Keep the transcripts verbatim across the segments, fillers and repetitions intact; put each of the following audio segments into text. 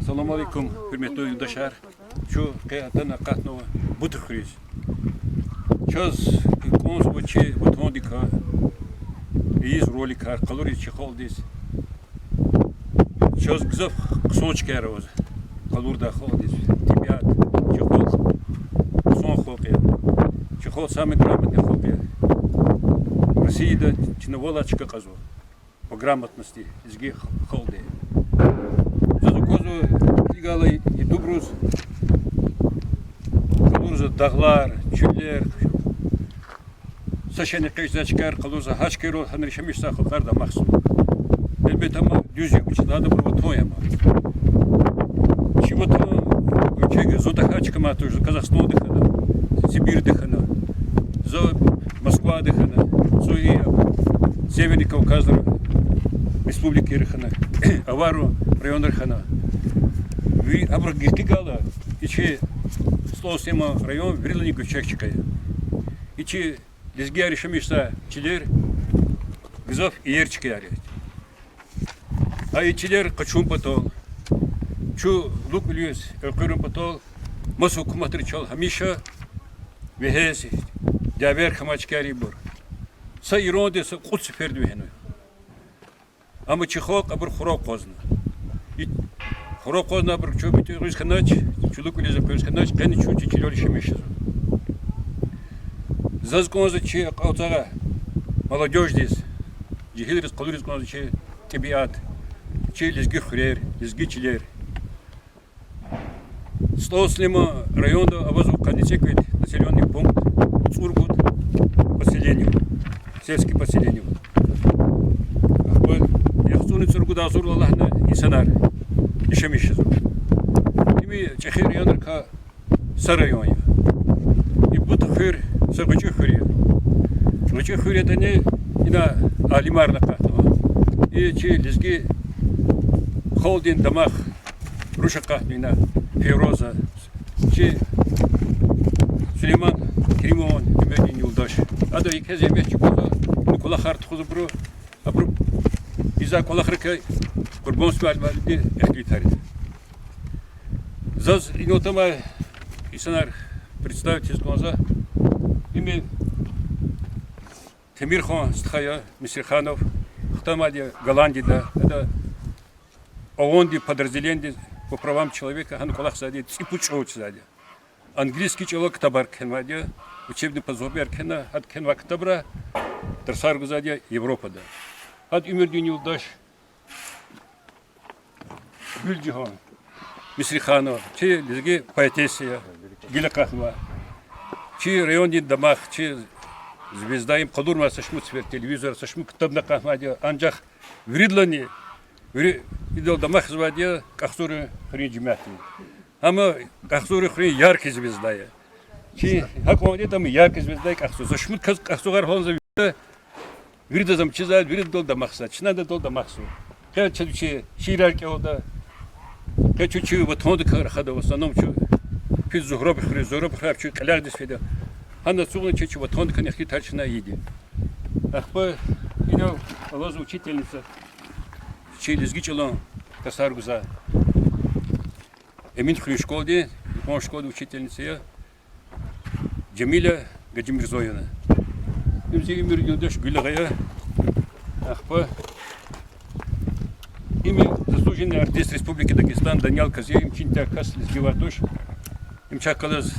Салам алейкум, гьуьрметлу юлдашар. Чун къе атана акъатнава Бутхуьриз. Чаз кӀанзава чи ватандикай ийиз роликар, къалуриз чи халкьдиз. Чаз гзаф хъсан чкаяр аваз къалурдай халкьдиз. ТӀебиат, чи халкь хъсан халкь я. Чи халкь самый грамотный халкь я. Россияда чна валай чка кьазва по грамотности лезги халкьди. Заз аквазва, килигайла ютубруз, къалурзава дагълар, чуьллер, са шейни экъечӀзавай чкаяр къалурзава, гьа чкайрал гьанра яшамиш жезвай халкьар дамахзава. Гьелбетда, ам дуьз я, вучиз лагьайтӀа абур ватан я ам. Чи ватан, вичи зун тахьай чка ман туш, за Казахстанда хьана, Сибирьда хьана, за Москвада хьана, за и Северный Кавказра республикайра хьана, аварун районра хьана. Ви абуру гекъигайла, и чи СтӀал Сулейман район виридалайни гуьрчег чка я. И чи лезгияр яшамиш жезвай чилер гзаф иер чкаяр я. Гьа и чилер къачун патал, чун лукӀвилиз элкъуьрун патал, маса гьукуматрин чал гьамиша вегьез, дявеяр хьанвай чкаяр я ибур. Са Иранда са кьуд сеферда вегьена. Амма чи халкь абур хура акъвазна. И хура акъвазна абур, чун муьтӀуьгъ ийиз хьанач, чун лукӀвилиз элкъуьриз хьанач, къени чун чи чилел яшамиш жезва. Заз кӀанзава чи акьалтзавай молодёжьдиз, жегьилриз къалуриз кӀанзава чи тӀебиат, чи лезги хуьрер, лезги чилер. СтӀал Сулейман районда авазва къанни цӀекӀуьд населённый пункт, цӀуругуд поселение, сельский поселение. Ахпа яхцӀурни цӀуругуд агъзур лагьана инсанар яшамиш жезва. Им чӀехи районрикай са район я. И Бутхуьр са гъвечӀи хуьр я. ГъвечӀи хуьр ятӀани, ина алимарни акъатнава. И чи лезги халкьдин дамах руш акъатнава ина, Фейруза, чи Сулейман Керимован уьмуьрдин юлдаш. Ада еке зегьмет чӀугвазва, ина кӀвалахар тухузва абуру, абуру ийизвай кӀвалахрикай Къурбан Исмаил муаллимди ихтилатар ийида. Заз инал атанвай инсанар представить ийиз кӀанзава. Им Темирхан стха я, Мисриханов, хтанвайди я Голландияда, ада ООН-дин подразделениедиз по правам человека гьана кӀвалахзавайди я, цӀипуд чӀавуз чизвайди я. Английский чӀалал ктабар кхьенвайди я, учебный пособияр кхьена, гьада кхьенвай ктабра тарсар гузвайди я Европада. Гьада уьмуьрдин юлдаш Гуьлжагьан Мисриханова, чи лезги поэтесса я, гила акъатнава. Чи райондин дамах, чи звезда, им къалурнавай са шумуд сефер телевизорда, са шумуд ктабда акъатнавайди я, анжах виридалайни, вири-, идал дамахзавайди я Кьахзурун хуьруьн жемятни. Амма Кьахзурун хуьруьн яркий звезда я. Чи гьакьван ятӀани яркий звезда я Кьахзур. За шумуд кас Кьахзургъар гьална за вирида, виридаз ам чизвай, виридал дамахзавай, чнадал дамахзава. Къе чаз вичи шиирар кӀелда, къе чун чи ватандикай рахада, в основном чун пис Зугьраб хуьруьз, Зугьраб хуьр чун кьиляхдиз фида. Гьана ацукьна чи, чи ватандикай ихтилатар чна ийиди. Ахпа инал алаз учительница, чи лезги чӀалан тарсар гузвай. Эминхуьруьн школадин, юкьван школадин учительница я Жемиля Гаджимирзоевна. Им зи уьмуьрдин юлдаш Гуьлагъа я. Ахпа им заслуженный артист Республики Дагестан Даниял Казиев, им чин тяг кас лезги авай туш. Им чахъ галаз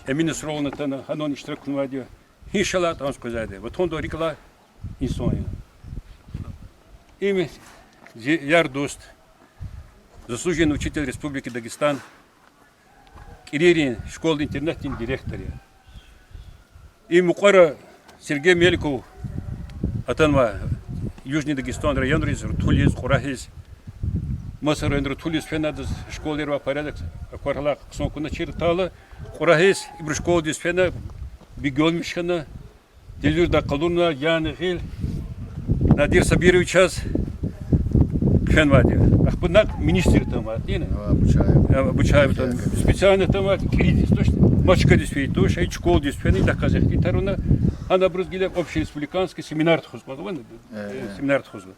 Эмина Сураловна атана, гьанани иштирак авунвайди я. Гьи шалай атӀанз къвезвайди я, ватандал рикӀ алай инсан я. Им зи яр-дуст, заслуженный учитель Республики Дагестан, КӀирийрин школа-интернатдин директор я. И мукьвара Сергей Меликов атанвай Южный Дагестан районриз, рутулиз, кьурагьиз, маса районра рутулиз фена, адаз школайра авай порядок акваралай хъсан кьуна чир атайла, кьурагьиз, ибуру школадиз фена, бегенмиш хьана, телевизордай къалурна, яна гъил Надир Сабировичаз хъфенвайди я. Ахпа накь министр атанвай, дина? Обучаев. Обучаев атана. Специально атанвай кӀиридиз, точно. Махачкъаладиз фейи туш, и школадиз фена, идахъ галаз ихтилатар авуна, гьана абуруз гила общереспубликанский семинар тухузва, семинар тухузва.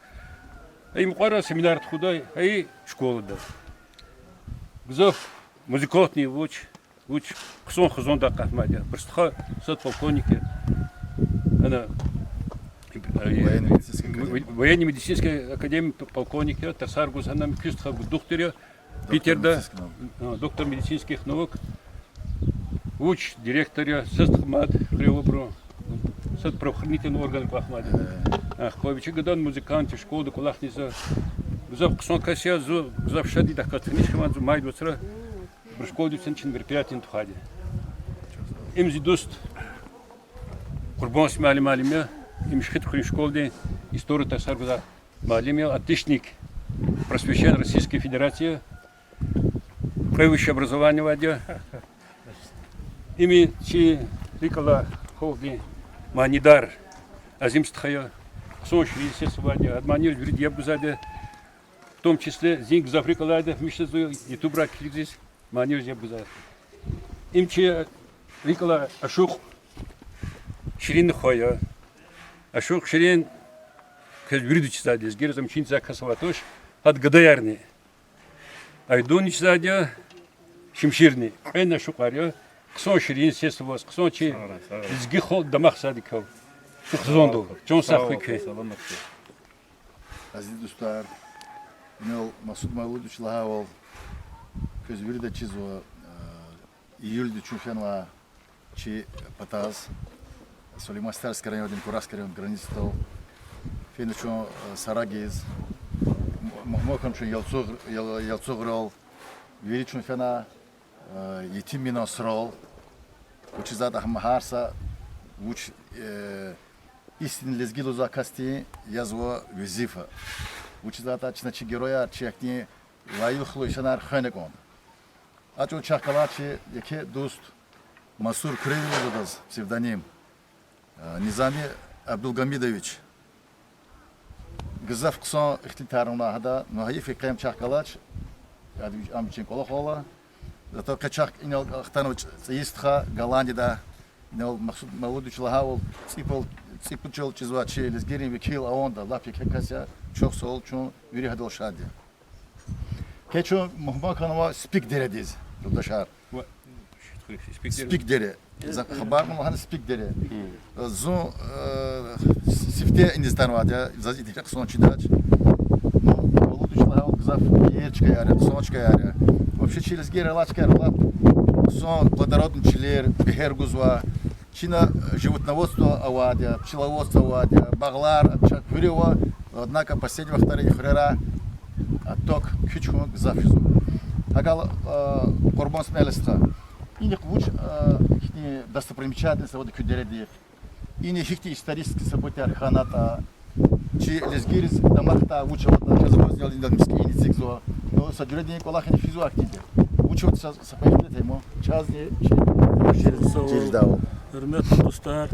И мукьвара семинар тухуда, и школада. Гзаф музыкантни вуч, вуч хъсан-хъсанди акъатнавайди я. Бир стха сад полковник я. Ана, э, Военно-медицинская академия. Военно-медицинская академия, п-, полковник я, тарсар гуз гьана, куь стха духтур я, Питерда, медицинских наук. А, доктор медицинских наук. Вуч директор я, са стха мад хриобру, сад правоохранительный орган кӀвахьнавайди. Э. А, хквай вичи гадани музыкант я, школада кӀвалахни за. Гзаф хъсан кас я, зун гзаф шад я идахъ галаз таниш хьанвай, зун майдин вацра. Бир школадин чна мероприятиени тухвайди. Им зи дуст Къурбан Смаил муаллим я, им Шихидхуьруьн школадин история тарсар гузвай муаллим я, отличник просвещения Российской Федерации, кьве высшее образование авайди я. Им чи рикӀ алай халкьдин манидар, азим стха я, хъсан ширин сес авайди я, ада манийриз вирида яб гузвайди я. В том числе зи гзаф рикӀ алайди я, гьамиша зун ютубра килигиз, манийриз яб гузвай. Им чи рикӀ алай Ашукь Ширин хва я. Ашукь Ширин квез вирида чизвайди я, лезгийриз ам чин чизвай кас авайди туш, гьада гадаярни. Айдунни чизвайди я, Шемширни. Кьве ашукьар я, хъсан ширин сес аваз, хъсан чи лезги халкьдин дамах сад я квел. Чухсагъул, чан сагъ хьуй квез. Азиз дустар, инал Масуд Мавлудович лагьайвал, квез вирида чизва, э, июлда чун фенва чи патаз, Сулейман-Стальский райондин Курахский райондин границадал. Фена чун, э, Сарагиз, м-, м-, мугьман хьана чун Ялцугъ-, Ял-, Ялцугърал, вири чун фена, э, Етим Минан сурал. Вучиз лагьайтӀа гьам гьар са вуч, э, истинный лезги лугьузвай касдин язва везифа. Вучиз лагьайтӀа чна чи герояр, чи ахьтин лайихлу инсанар хвена кӀанда. А чӀавуз чахъ галай чи еке дуст Мансур Куреви лугьузва адаз, псевдоним, э, Низами Абдулгьамидович. Гзаф хъсан ихтилатар авуна гьада, ну, гьайиф я къе ам чахъ галач, ада вич-, ам вичин кӀвалахал ала. Зато къе чахъ инал хтанва цӀийи стха Голландияда, инал Масуд Мавлудович лагьайвал, цӀипуд чӀал, цӀипуд чӀал чизвай чи лезгийрин векил авунда, лап еке кас я, чухсагъул, чун вири гьадал шад я. Къе чун мугьман хьанва Спик дередиз, юлдашар. Спик дере. Спик дере. За хабар кьуна лагьана Спик дере. Зун, э, с-, сифте иниз атанвайди я, заз и дере хъсан чидач. Ну, Мавлудович лагьайвал гзаф иер чкаяр я, хъсан чкаяр я. Вообще чи лезгийрин алай чкаяр лап хъсан плодородный чилер, бегьер гузва. Чна животноводство авайди я, пчеловодство авайди я, багълар чахъ гуьре ава, однако последний вахтара и хуьрера отток, куьч хьун гзаф жезва. Гьакӏ хьайила, э, Къурбан Смаил стха, инихъ вуч, э, ихьтин достопримечательность аватӏа куь дередихъ? Ина гьихьтин исторический событияр хьанатӏа, чи лезгийриз дамахдай вуч аватӏа, чаз аквазвайвал индал мискӏин эцигзава. Ну, са жуьредин кӏвалах ина физва ахьтинди. Вуч аватӏа са, са пай ихтилат ая ман. Чазни чи, чи жедайвал. Гьуьрметлу дустар,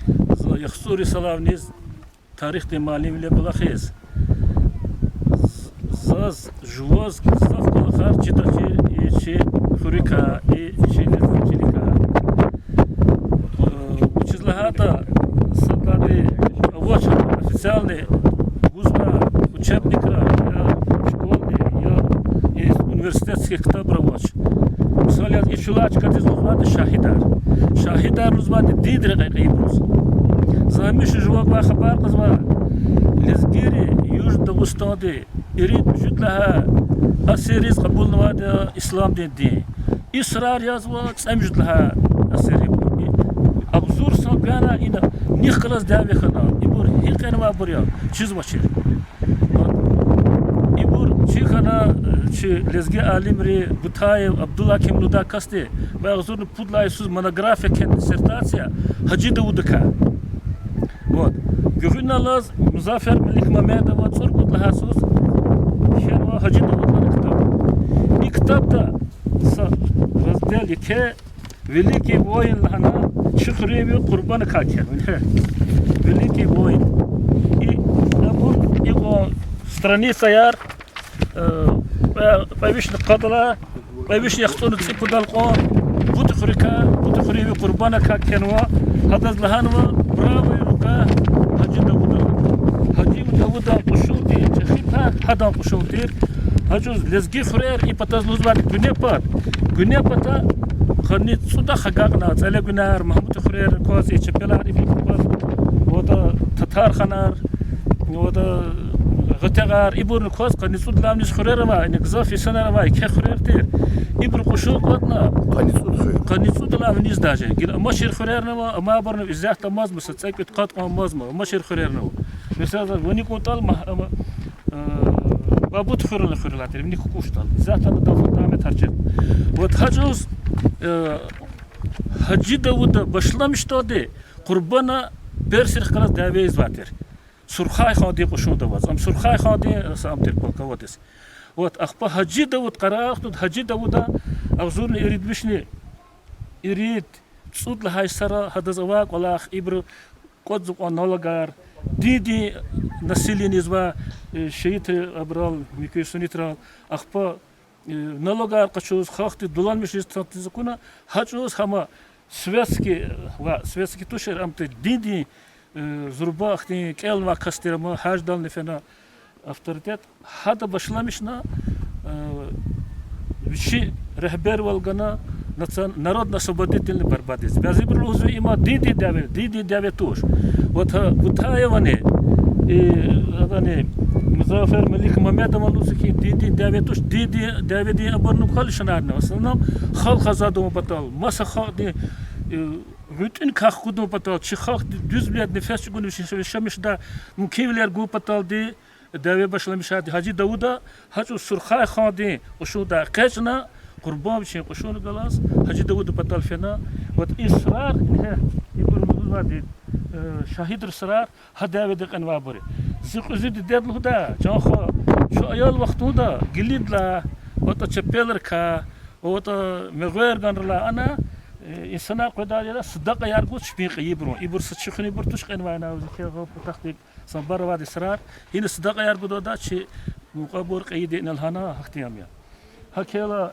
за яхцӏур йисалай виниз тарихдин муаллимвиле кӏвалахиз, з-, заз жуваз гзаф кӏвалахар чидачир и чи хуьруькай, и чи лезги чиликай. Э, вучиз лагьайтӏа сад лагьайди авач официальный гузвай учебникра, я школни, я и университетский ктабра авач. Мисал яз, и чулай чкадиз лугьузвайди Шагьидар. Шагьидар лугьузвайди диндин рекье кьейибуруз. За гьамиша жува квай хабар кьазва, лезгийри Южный Дагъустандин ирид-муьжуьд лагьай асирриз кьабулнавайди я исламдин дин. И сурар язва цӏемуьжуьд лагьай асиррибур. Агъзур сан гана ина нихъ галаз дяве хьана, ибур гьикӏ кьенвайбур я, чизвачир. Ибур чи хьана, чи лезги алимри Бутаев Абдулла ким лугьудай касди кьве агъзурни пуд лагьай йисуз монография кхьена, диссертация Гьажи Давудакай. Вот. Гуьгъуьналлаз Музаффер Меликмамедова цӏуругуд лагьай йисуз кхьенва Гьажи Давудлана ктаб. И ктабда са раздел еке Великий воин лагьана, чи хуьруьнви Къурбанакай кхьенва. Великий воин. И абур икьван страницаяр, э, кьве, кьве вишни къад алай, кьве вишни яхцӏурни цӏипуд алай кьван Бутхуьруькай, Бутхуьруьнви Къурбанакай кхьенва, гьадаз лагьанва правая рука Гьажи Давуда. Гьажи Давудан кьушун тир, чӏехи пай гьадан кьушун тир. Гьа чӀавуз лезги хуьрер и патаз лугьузвайди гуьне пад. Гуьне пата къанни цӀудахъ агакьна, ЦӀелегуьнар, Магьмуд хуьрер кваз, и чепелар ибур кваз, вада татарханар, вада гъетягъар, ибурни кваз къанни цӀуд лагьай виниз хуьрер авай, ина гзаф инсанар авай, еке хуьрер тир. Ибуру кьушун кӀватӀна, Къанни цӀуд хуьр. Къанни цӀуд лагьай виниз даже. Гила амачир хуьрерни ава, амайбурни исятда амазма, са цӀекӀуьд-къад кьван амазма, амачир хуьрерни ава. Месела, вини кӀунтӀал ма-, ама, э, Бабут хуьрел хуьрелай тир, вини кукӀушдал. Исятда ана далфатамет гьарчир. Вот гьа чӀавуз, э, Гьажи Давуда башламишдалди Къурбана персерихъ галаз дяве ийизвай тир. Сурхай хандин кьушунда аваз. Ам Сурхай хандин, э, са ам тир, полководец. Вот, ахпа Гьажи Давуд, къарагъ хтун, Гьажи Давуда агъзурни ирид вишни ирид, цӀуд лагьай йисара гьадаз авай кӀвалах, ибуру кӀватӀзава кьван налогар, диндин насилие ийизва, э, шиитри абурал, муькуь суннитрал, ахпа, э, налогар къачуз, халкьдиз дуланмишиз татиз акуна, гьа чӀавуз гьама светский, ва светский тушир, ам тир диндин, э, зурба ахьтин кӀелнавай кас тир ам, гьаждални фена авторитет, гьада башламишна, э, вичи регьбервал гана, национ-, народно-освободительный борьба диз. Бязибуру лугьузва, има диндин дяве, диндин дяве туш. Вот, э, Бутаевани, и, адани, Музаффер Малик Мамедован лугьузва хьи, диндин дяве туш, диндин дяведин абурни кӀвале шанарна. В основном халкь азад авун патал, маса халкьдин, э, гъуьтӀуьникай хкудун патал, чи халкьди дуьз виледни нефес чӀугуна вичин яшамиш жедай мумкинвилер гун паталди дяве башламишайди Гьажи Давуда, гьа чӀавуз Сурхай хандин кьушундай экъечӀна, Къурбан вичин кьушуна галаз Гьажи Давуда патал фена. Вот и сурар, ингье, ибур лугьузвайди, э, шагьидрин сурар, гьа дяведа кьенвайбур я. Зи кьуьзуь дидеди лугьудай: чан хва, чун аял вахтунда гилидилай, ватӀа чепелрикай, ватӀа мегъвер ганрилай ана, э, инсанар къведайла садакьаяр гуз чпин кьейибурун. Ибур са чи хуьнибур туш кьенвайна, зи кел гъал патахъди самбар авайди сурар. Гьина садакьаяр гудайда чи мукьвабур кьейиди ина лагьана, гьахьтин ам я. ГьакӀ хьайила,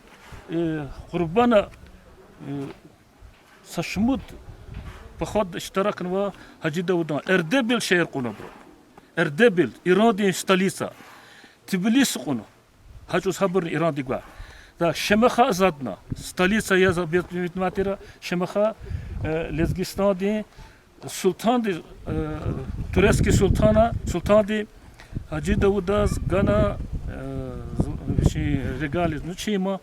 э, Къурбана, э, са шумуд походда иштиракнава Гьажи Давудан. Эрдебил шегьер кьуна абуру. Эрдебил, Ирандин столица. Тбилиси кьуна. Гьа чӀавуз гьабурни Ирандик гва. Да, Шемаха азадна. Столица яз объединитнавай тир Шемаха, э, Лезгистандин султанди, э, турецкий султана, султанди Гьажи Давудаз гана, э, з-, вичин регалияз, ну, чи има,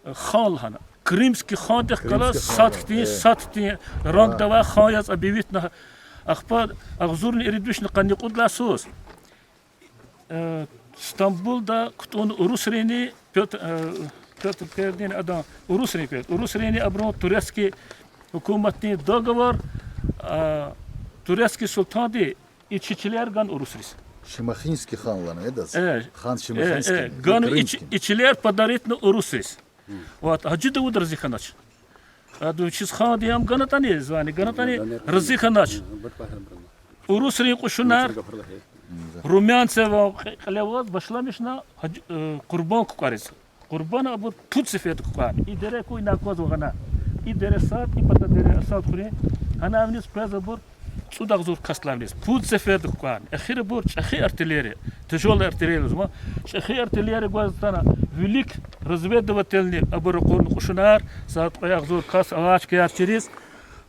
э, хан лагьана. Крымский хандихъ галаз Крымский хан, сад хьтин, э, сад хьтин рангда авай хан яз объявитна. Ахпа агъзурни ирид вишни къанни кьуд лагьай йисуз, э, Стамбулда кутӀун урусрини, Пётр, э, Пётр Первыйни, адан урусрин Пётр, урусрини абурун турецкий гьукуматдин договор, а, турецкий султанди и чи чилер гана урусриз. Шемахинский хан лагьана адаз. Э, хан э, Шемахинский, э, гана и чи-, Крымский. И чилер подаритна урусриз. Вот, Гьажи Давуд рази хьанач. Ада вичиз хандин ам ганатӀани, звание ганатӀани, рази хьанач. Урусрин кьушунар Румянцеван кь-, кьиле аваз башламишна Гьаж-, э, Къурбан кукӀвариз. Къурбан абур пуд сеферда кукӀвар. И дере куь ина аквазва гьана. И дере сад, и пата дере сад хуьруьн. Гьана виниз къвез абур цӀуд агъзур касдилай виниз. Пуд сеферда кукӀвар. Эхир абур чӀехи артиллерия, тяжёлая артиллерия лугьузва, чӀехи артиллерия гваз атана, вилик разведывательный абур ракъурна кьушунар, сад-кьве агъзур кас авачкаяр чириз.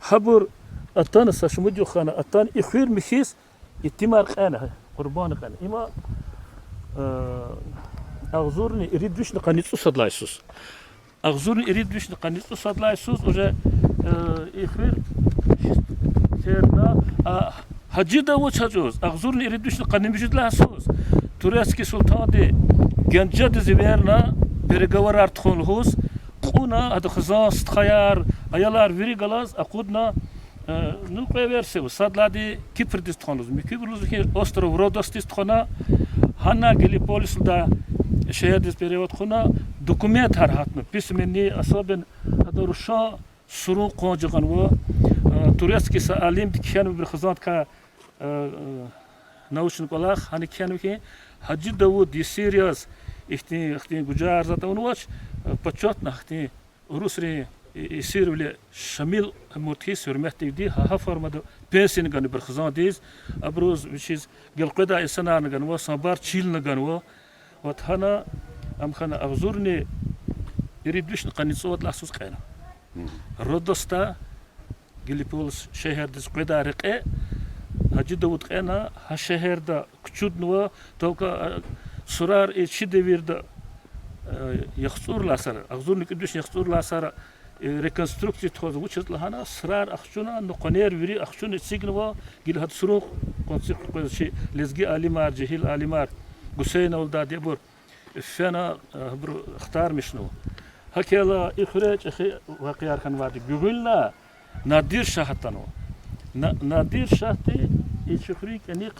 Гьабур атана, са шумуд югъ хьана, атана и хуьр михьиз, итимар кьена, Къурбан кьена. Има, э, агъзурни ирид вишни къанни цӀусад лагьай йисуз. Агъзурни ирид вишни къанни цӀусад лагьай йисуз уже, э, и хуьр терна, а, Гьажи Давуд гьа чӀавуз, агъзурни ирид вишни къанни муьжуьд лагьай йисуз, турецкий султанди Генжедиз эверна, переговорар тухун лугьуз, кьуна, ада хизан стхаяр, аялар вири галаз акъудна, э, ну, кьве версия ава, сад лагьайди Кипрдиз тухвана лугьуз, муькуьбуру лугьузва хьи, остров Родосдиз тухвана, гьана Гелиполис лугьудай шегьердиз перевод хъувуна, документар гьатна, письменный, особенно ада рушан сурун къванци гъанва, э, турецкий са алимди кхьенва, ибуру хизандикай, э, э, научный кӀвалах, гьана кхьенва хьи, Гьажи Давуд есир яз ихьтин, ихьтин гужар затӀ авунвач, э, почётно ихьтин урусрин, э, есирвиле шамил мурт хьиз гьуьрметдивди, гьа, гьа формада пенсияни ганва ибуру хизандиз, абуруз вичиз гелкъведай инсанарни ганва, самбар чилни ганва. Вот гьана, Ам хьана агъзурни ирид вишни къанни цӀувад лагьай йисуз кьена. Родосда, Гелиполис шегьердиз къведай рекье Гьажи Давуд кьена, гьа шегьерда кучуднава, только, а, сурар и чи девирда, а, яхцӀур лагьай йисара, агъзурни кӀуьд вишни яхцӀур лагьай йисара, э, реконструкция тухуз вучиз лагьана, сурар ахчуна, ну, къванер вири ахчуна эцигнава, гила гьада сурун къванци къвез чи лезги алимар, жегьил алимар, Гусейновалди абур фена, э, абуру ахтармишнава. ГьакӀ хьайила и хуьре чӀехи вакъиаяр хьанвайди. Гуьгъуьнлай Надир шагь атанва. На-, Надир шагьди и чи хуьруьн кӀаник,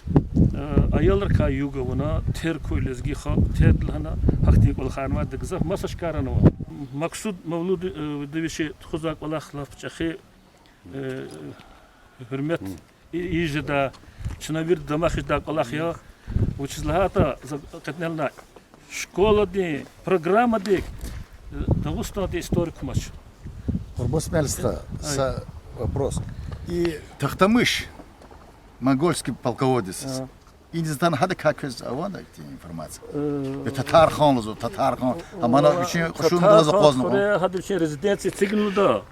э, аялрикай юг авуна, терг хьуй лезги халкь, терг лагьана, гьахьтин кӀвалахар авайди гзаф маса шкарнава. Максуд Мавлудович тухузвай кӀвалах лап чӀехи, э, гьуьрмет и-, ийиз жеда, чна вирида дамах жедай кӀвалах я, вучиз лагьайтӀа за кьетӀен лагьана школадин программадик, э, Дагъустандин история кумач. Къурбан Смелиста, са вопрос. И Тахтамыш, монгольский полководец. Иниз атана гьадакай квез авани ихьтин информация? Э, Татархан лугьузва, Татархан. Амана вичин кьушун галаз акъвазнава. Хуьре гьада вичин резиденция эцигнавайди.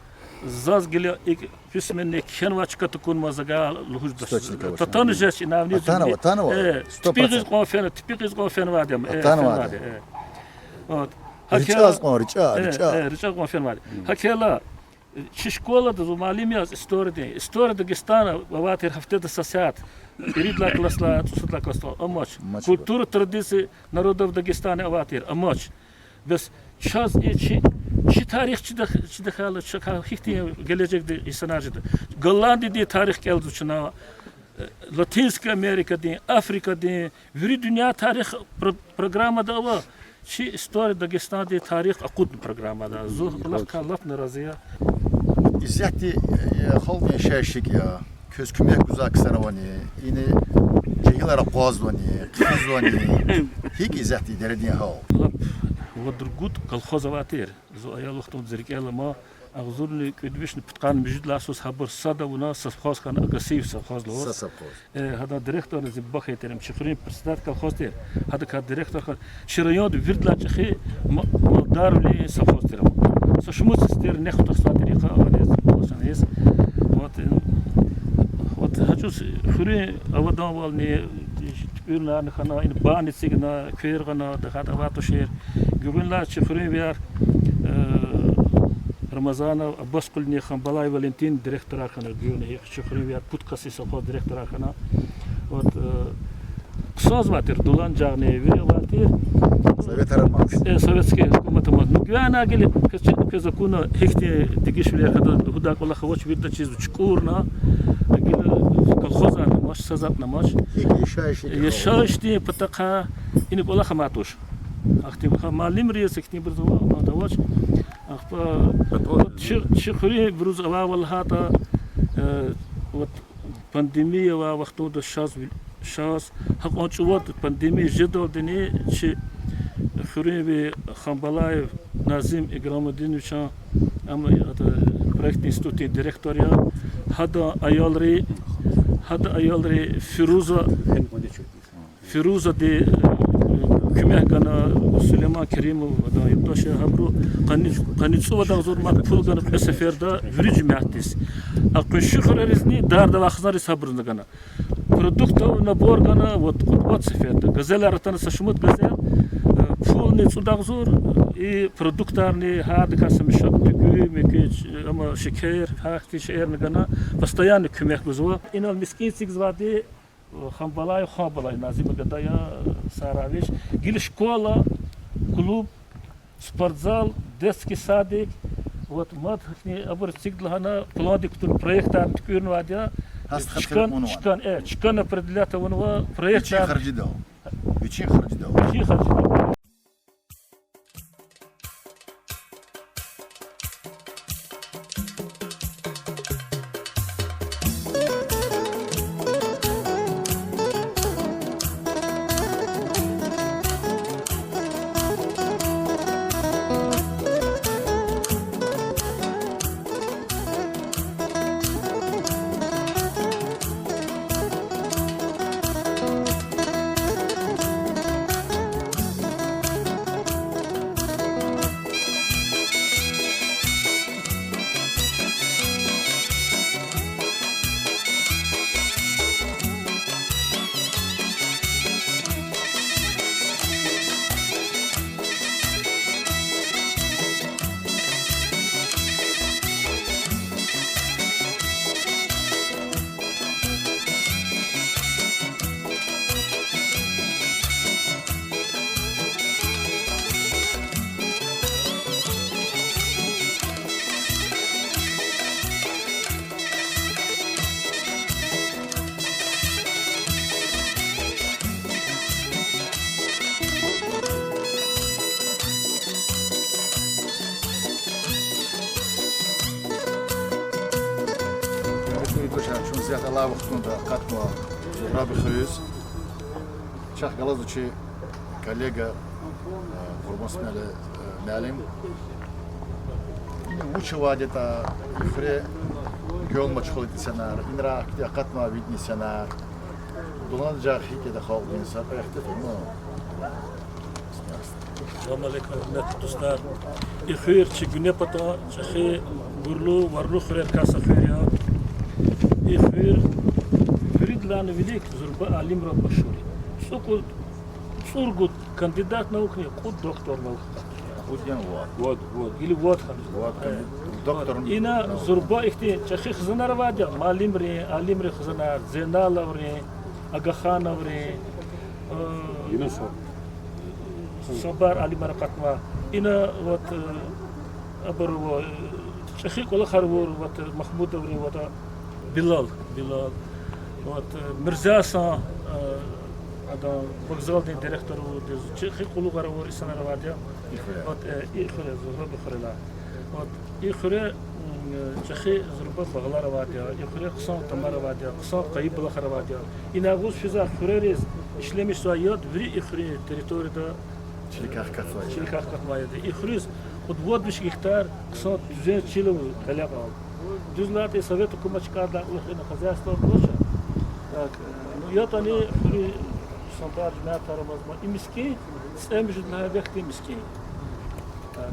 Заз гила икӀ письменный кхьенвай чка тукӀунмаз, за гила лугьуз дач. Источник авач. Татана жеч инавни. Атанва, атанва. Э, сто процентов. Типи гъиз кьван фена, типи гъиз кьван фенвайди ам, э, атанва, фенвайди, да. Э. Вот. РичӀаз кьван, ричӀа, э, ричӀа. Э, ричӀа кьван фенвайди. ГьакӀ хьайила, э, чи школада зун муаллим яз историядин, история Дагестана авай тир гьафтеда са сят, ирид лагьай классдилай, цӀусад лагьай классдилай амач. Амач. Культура, традиции народов Дагестана авай тир амач. Бес чаз и чи, чи тарих чида, чида хьайила, чахъ гьихьтин гележегдин инсанар жеда. Голландиядин тарих кӀелзава чна, э, Латинская Америкадин, Африкадин, вири дуьнья тарих про-, программада ава, чи история Дагестандин тарих акъудун программада. Зун кӀвалахдай лап нарази я. Исятда, э, халкьдин яшайиш гьикӀ я? Квез куьмек гузвай ксар авани? Ина жегьилар акъвазвани, хъфизвани? ГьикӀ исятда дередин гьал? Лап вад-ругуд колхоз авай тир. Зун аял вахтунда зи рикӀел ама, агъзурни кӀуьд вишни пудкъанни муьжуьд лагьай йисуз гьабур сад авуна, совхоз хьана, Агасиев совхоз лугьуз. Са совхоз. Э, гьадан директор зи бубахъ я тир, чи хуьруьн председатель колхоз тир. Гьадакай директор хьана. Чи районда виридалай чӀехи ма-, малдарвилин совхоз тир ам. Са шумуд сестер нек хутахзавай тир, ихъа авариз, авариз. Вот, э, вот гьа чӀавуз хуьруьн аваданвални, туькӀуьрнарни хьана, ина бани эцигна, квер гъана, дагъа авай тушир. Гуьгъуьнлай чи хуьруьнвияр, э, Рамазанов Аббаскъуьлни Хамбалаев Валентин директорар хьана, гуьгъуьна гьихьтин чи хуьруьнвияр пуд касдин совхоз директорар хьана. Вот, э, хъсанзавай тир, дуланажагъни вири авай тир. Советар амаз. Э, советский гьукумат амаз. Ну, гуьгъуьна гила квез чида, квез акуна гьихьтин дегишвилер хьана, лугьудай кӀвалах авач, вирида чиз чукӀурна, гила колхозарни амач, са затӀни амач. ИкӀ яшайиш, икӀ яшайишдин патахъай ина кӀвалах амай туш. Ахьтин гьа муаллимриз, ихьтинбуруз ава, авач. Ахпа, вот, чи, чи хуьруьнбуруз авайвал лагьайтӀа, э, вот, пандемия авай вахтунда шаз, шаз, гьакьван чӀавуз пандемия жедалдини чи хуьруьнви Хамбалаев Назим Играмудиновичан, ам, э, проектный институтдин директор я, гьадан аялри, гьадан аялри Фируза, Фирузади, э, куьмек гана, Сулейман Керимов, адан юлдаш я, гьабуру къанни, къанни цӀувад агъзур ман пул гана кьве сеферда вири жемятдиз. А къунши хуьреризни, дарда авай хизанриз, гьабуруз гана. Продуктов набор гана, вот, кьуд-вад сеферда. Газелар атана, са шумуд газел, э, пулни цӀуд агъзур, и продуктарни, гьардакай са мешок туькӀуь-мекӀуь, ама шекер, гьахьтин шейэрни гана, постоянно куьмек гузва. Инал мискӀин эцигзавайди, Хамбалаев, Хамбалаев Назима гада я, сагърай вич. Гила школа, клуб, спортзал, детский садик, вот, мад гьахьтин абур эцигда лагьана, пландик кутуна, проектар туькӀуьрнавайди я. Гьа стха чкан, чкан, э, чкан определять авунва проектар. Вичин харжидал. Вичин харжидал. Вичин харжидал. Исятда алай вахтунда акъатнава Зугьраби хуьруьз. Чахъ галазва чи коллега, э, Къурбан Смеле, э, муаллим. Вуч авайди ятӀа, и хуьре гел машгъул инсанар, инра ахьтин акъатнавай вид инсанар. Дуланажагъ гьикӀ ятӀа халкьдин са кьве ихтилат, ну, Салам алейкум, гьуьрметлу дустар. И хуьр чи гуьне пата чӀехи гурлу, варлу хуьрерикай са хуьр я. И хуьр виридалайни вилик зурба алимрал машгьур я. ЦӀукьуд, цӀуругуд кандидат наукни кьуд доктор наук. Кьуд яни вад? Вад, вад. Или вад хьана. Вад кандидат. Доктор наук. Ина зурба ихьтин чӀехи хизанар авайди я, муаллимрин, алимрин хизанар, Зейналоврин, Агахановрин, э, Юнусов. Са пара алимар акъатнава. Ина, вот, э, абур ава, э, чӀехи кӀвалахар авур, вот, э, Махмудоврин, вот, э, Билал, Билал. Вот, э, Мирзасан, э, адан вокзалдин директор авурди, чӀехи къуллугъар авур инсанар авайди я. И хуьре. Вот, э, и хуьре, Зугьраби хуьрелай. Вот, и хуьре, м, чӀехи зурба багълар авайди я, и хуьре хъсан тамар авайди я, хъсан къайи булахар авайди я. Ина агъуз физвай хуьрериз ишлемишзавай яд вири и хуьруьн территорияда чиликай хкатзавай. Чиликай хкатзавай яд. И хуьруьз кьуд-вад виш гектар хъсан тӀуьзен чил ава гъиле кьал. Дуьз лагьайтӀа, и совет гьукумат чкӀардай кьулухъ ина хозяйство авач. Так, э, ну, ятӀани хуьруьз хъсан тӀвар жемятар авазма, и мискӀин, цӀемуьжуьд лагьай вехьтин мискӀин. Так.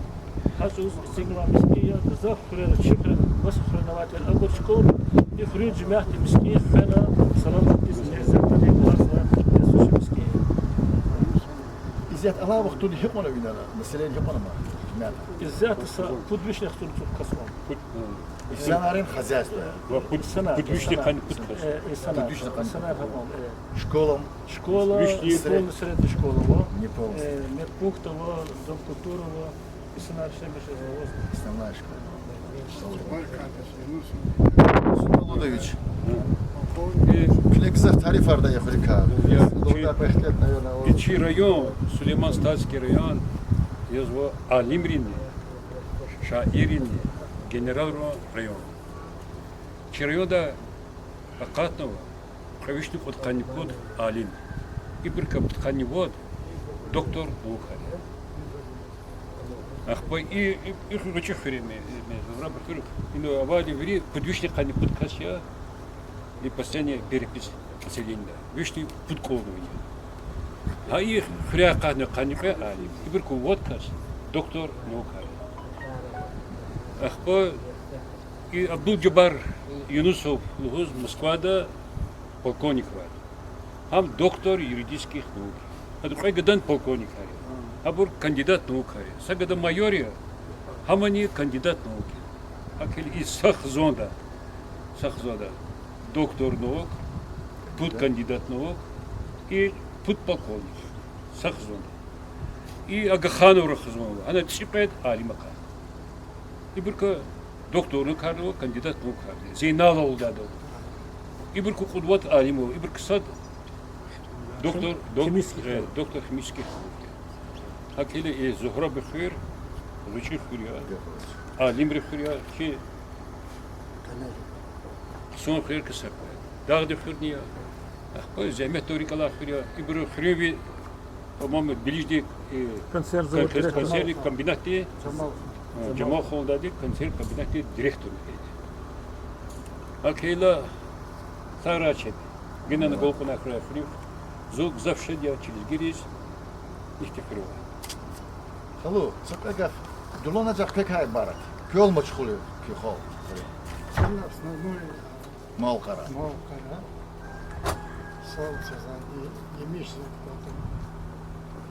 Гьа чӀавуз эцигнавай мискӀин я, гзаф хуьрера, чи хуьре, маса хуьре авай тир, абур чукурла, и хуьруьн жемятдин мискӀин хвена, саламатдиз, незертани варзва, эцигнавай мискӀин. Исятда алай вахтунда гьикьван ава ина, население гьикьван ама, жемят? Исятда са пуд вишни яхцӀурни цӀуд кас ава. Пуд, э, инсанрин хозяйство. Ва пуд, инсанар, пуд вишни къанни пуд кас. Э, инсанар, пуд вишни къанни инсанар пуд. Гьакьван, э. Школа. Школа, неполный средняя школа ава. Неполный. Э, медпункт ава, дом культуры ава. Инсанар ишлемиш жезвай. Основная школа. Валерий Валерьевич. Э, куьне гзаф тарифар да я хуьруькай. Я, лугьудай чи, бахтлет, наверное, я чи район, Сулейман-Стальский район, язва алимрин, шаиррин, генералрин район. Чи районда акъатнава кьве вишни кьудкъанни пуд алим. Ибурукай пудкъанни вад доктор наукар я. Ахпа и, и, и хуьр гъвечӀи хуьр я, ме-, ме-, Зугьраби хуьр, ина авайди вири пуд вишни къанни пуд кас я, и последний перепись населения. Вишни пуд кӀвални я. Гьа и хуьряй акъатнава къанни кьве алим. Ибурукай вад кас доктор наукар я. Ахпа и Абдулжаббар Юнусов лугьуз Москвада полковник авай. Гьам доктор юридических наук. Гьада кьве гадани полковникар я. Гьабур кандидат наукар я. Са гада майор я, гьамани кандидат наук я. ГьакӀ хьайила и са хизанда, са хизанда доктор наук, пуд кандидат наук и пуд полковник. Са хизанда. И Агахановра хизан ава. Гьана цӀикьвед алим акъатна. Ибурукай доктор наукарни ава, кандидат наукарни ава. Зейналов лугьудайди ава. Ибурукай кьудвад алим ава. Ибурукай сад доктор, док-, химических, э, наук, доктор химических наук я. ГьакӀ хьайила и Зугьраби хуьр гъвечӀи хуьр я. Алимрин хуьр я, чи хъсан хуьрерикай са хуьр я. Дагъдин хуьрни я. Ахпа зегьметдалди рикӀ алай хуьр я. Ибуру хуьруьнви, по-моему, Белиждин, э, консерв завод, кон-, консервный комбинатдин, Жамал. Э, Жамал хуьруьнви консерв комбинатдин директор я. ГьакӀ хьайила сагърай чеб. Генани галкӀунай хуьряй хуьруьв. Зун гзаф шад я чи лезгийриз ихьтин хуьр авай. Халу, са кьве гаф, Дуланажагъ квекай ибарат я? Квел машгъул я куь халкь? Основной Малкъара. Малкъара. Сал цазан и емиш зурбатан.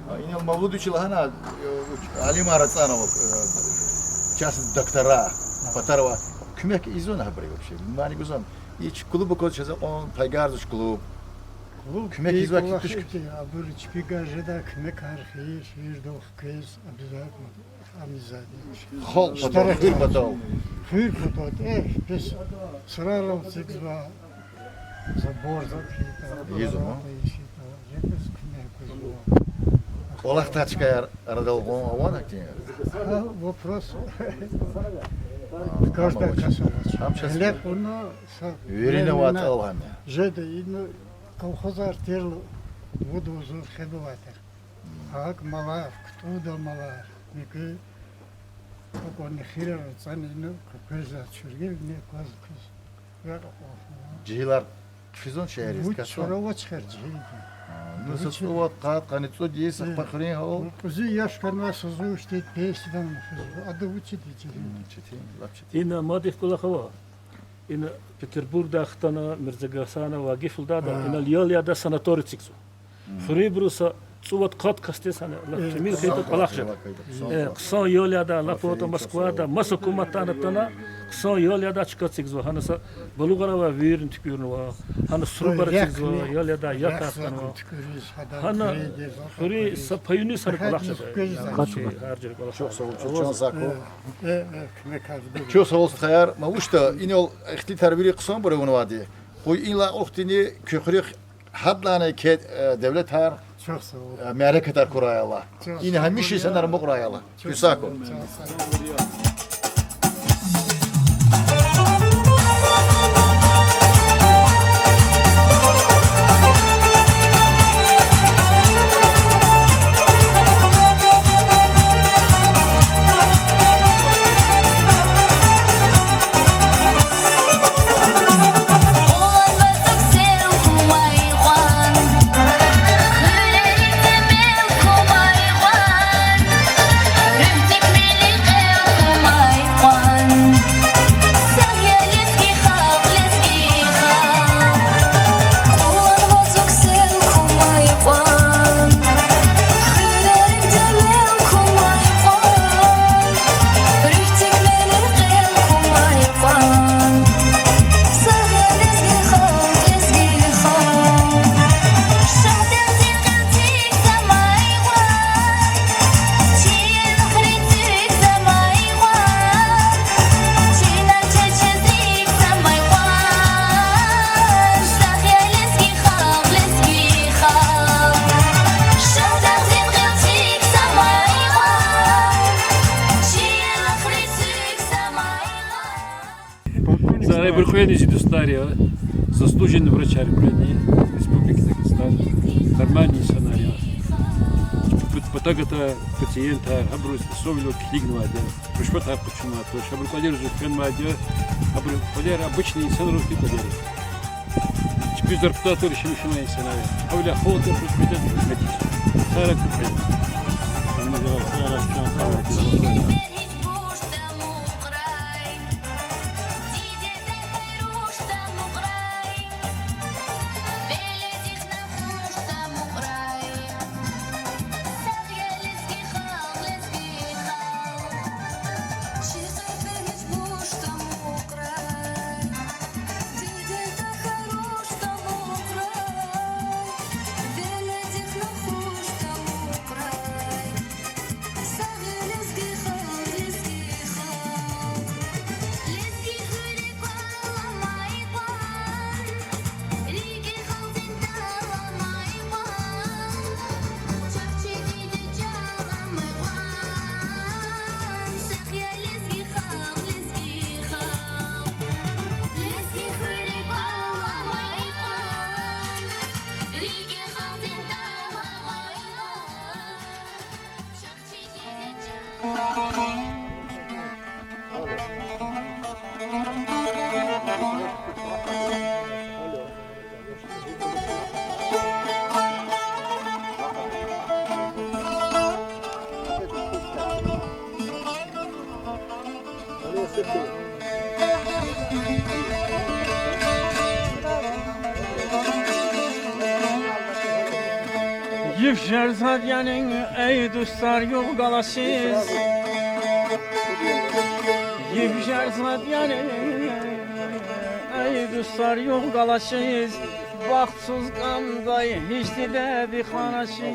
А, инал Мавлуд вичи лагьана, э, уч-, алимар ацӀанва, э, часть доктора, патарва. Куьмек ийизвани гьабуруз вообще? Мани гузвани? Гьич клуб акваз чаз акьван пайгарзавач клуб. Клуб куьмек ийизвай куьтуш. Абур чпи гажеда куьмекар хьиз, вирдал хквез, обязательно. Халкь патал, хуьр патал. Хуьр патал, э, бес сурарал цикзава, забор закъита, ворота ишита, жедаз куьмек гузва. КӀвалахдай чкаяр арадал гъун авани гьахьтин? Гьа, вопрос. Каждый кас авач. Гьеле кьуна са вири аватӀа лагьана. Жеда ина колхозар тирла вуд вузур хедавайтир. ГьакӀ малар, кутӀунда малар, муькуь акьванни хийирар ацӀана ина квез чуьргилни кваз квез. Жегьилар хъфизва шегьериз, вуч катун? Чара авач хер жегьилди. Ну, са цӀувад, къад, къанни цӀуд йис ахпа хуьруьн гьал. Кьуьзуь яш хьанвай са зун ихьтин пенсияда физва. Ада вучиди жегьил? Четин, лап четин. Ина мад ихьтин кӀвалах ава. Ина Петербургдай хтана, Мирзагьасанов Вагиф лугьуда, инал ял ядай санаторий эцигзава. Хуьруьнбуру са цӀувад-къад касдиз гьана лап тӀимил хьайитӀа кӀвалах жеда. Э, хъсан ял ядай, лап аватӀа Москвада, маса гьукуматдин атана, хъсан ял ядай чка эцигзава. Гьана са балугъар авай вирни туькӀуьрнава, гьана сурубар эцигзава, ял ядай, як кар хьанва. Гьана хуьруьн са паюниз гьана кӀвалах жеда. Гьар жуьре кӀвалах. Чухсагъул, стхаяр, ма вучда, инал ихтилатар вири хъсанбур авунвайди. Къуй инлай кьулухъни куь хуьруьхъ гьадлайни квез, э, девлетар, э, мярекатар хьурай Аллагь. Ина гьамиша инсанар амукьрай Аллагь. Куь сагъ хьуй. Зарай бур къведа зи дустар я, заслуженный врачар къведа Республики Дагестан, нормальный инсанар я. Пат-, патагата пациентар, гьабуруз условияяр килигнавайди я, рушватар къачунвайди туш, гьабурун кӀвалериз фенвайди я, гьабурун кӀвалер обычный инсанрин кӀвалер я. Чпи зарплатадиз шумуш авай инсанар я. Гьавиляй халкьдин хизмет ийиз. Сагърай, куь хьайи. Йиф жерзад яни, эй дустар, югъ галачиз. Йиф жерзад яни, эй дустар, югъ галачиз. Бахтсуз кӀандай гьич дидеди ханаши.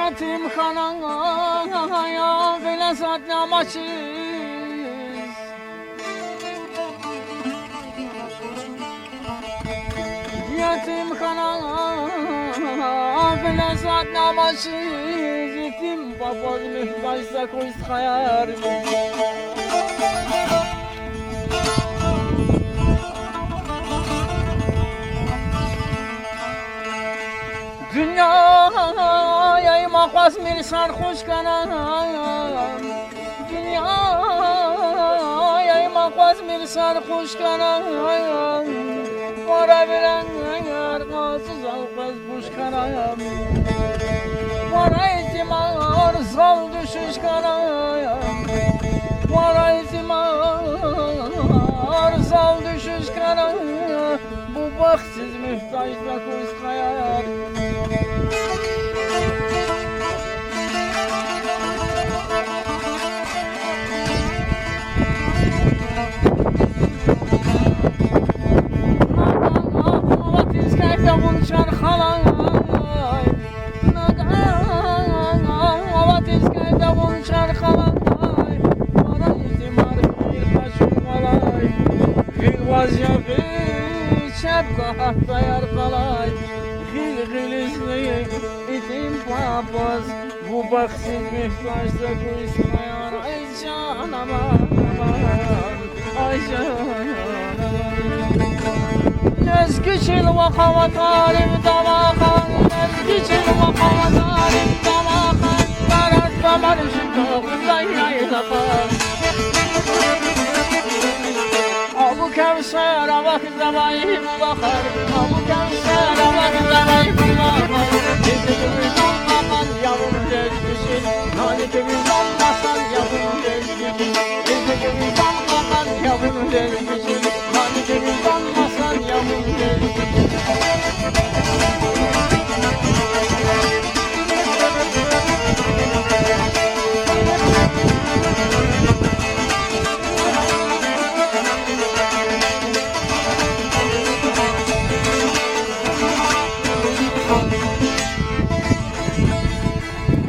Етимханада гъиле затӀни амачиз. Етимханада гъиле затӀни амачиз. Абур муьгьтеж за куь стхаяр. Дуьньяда им акъвазмир сархуш хьана. Дуьньяда им акъвазмир сархуш хьана. Пара вирен аркъа зал къвез буш хьана. Пара итимар зал дуьшуьш хьана. Пара итимар зал дуьшуьш хьана. Бубахт сиз муьгьтеж за куь стхаяр. Аватиз кайф я вун чархалай. Аватиз кайф я вун чархалай. Пара итимар гъил къачун къалай. Гъил ваз я гъил чеб кагьат таяр къалай. Гъил гъилизни итим папаз, бубахт сиз муьгьтеж за куь стхаяр. Ай жан аман, аман, ай жан аман. Лезги чил ва къаватарив далахар, лезги чил ва къаватарив далахар, барат бамар жи кахзай яйлахар. Абу Кевсер авахьзавай булахар, Абу Кевсер авахьзавай булахар. Зи куь видан кьакьан я вун лезги чил, нани куь видан масан я вун лезги чил. Зи куь видан кьакьан я вун лезги чил, нани куь видан масан я вун лезги чил.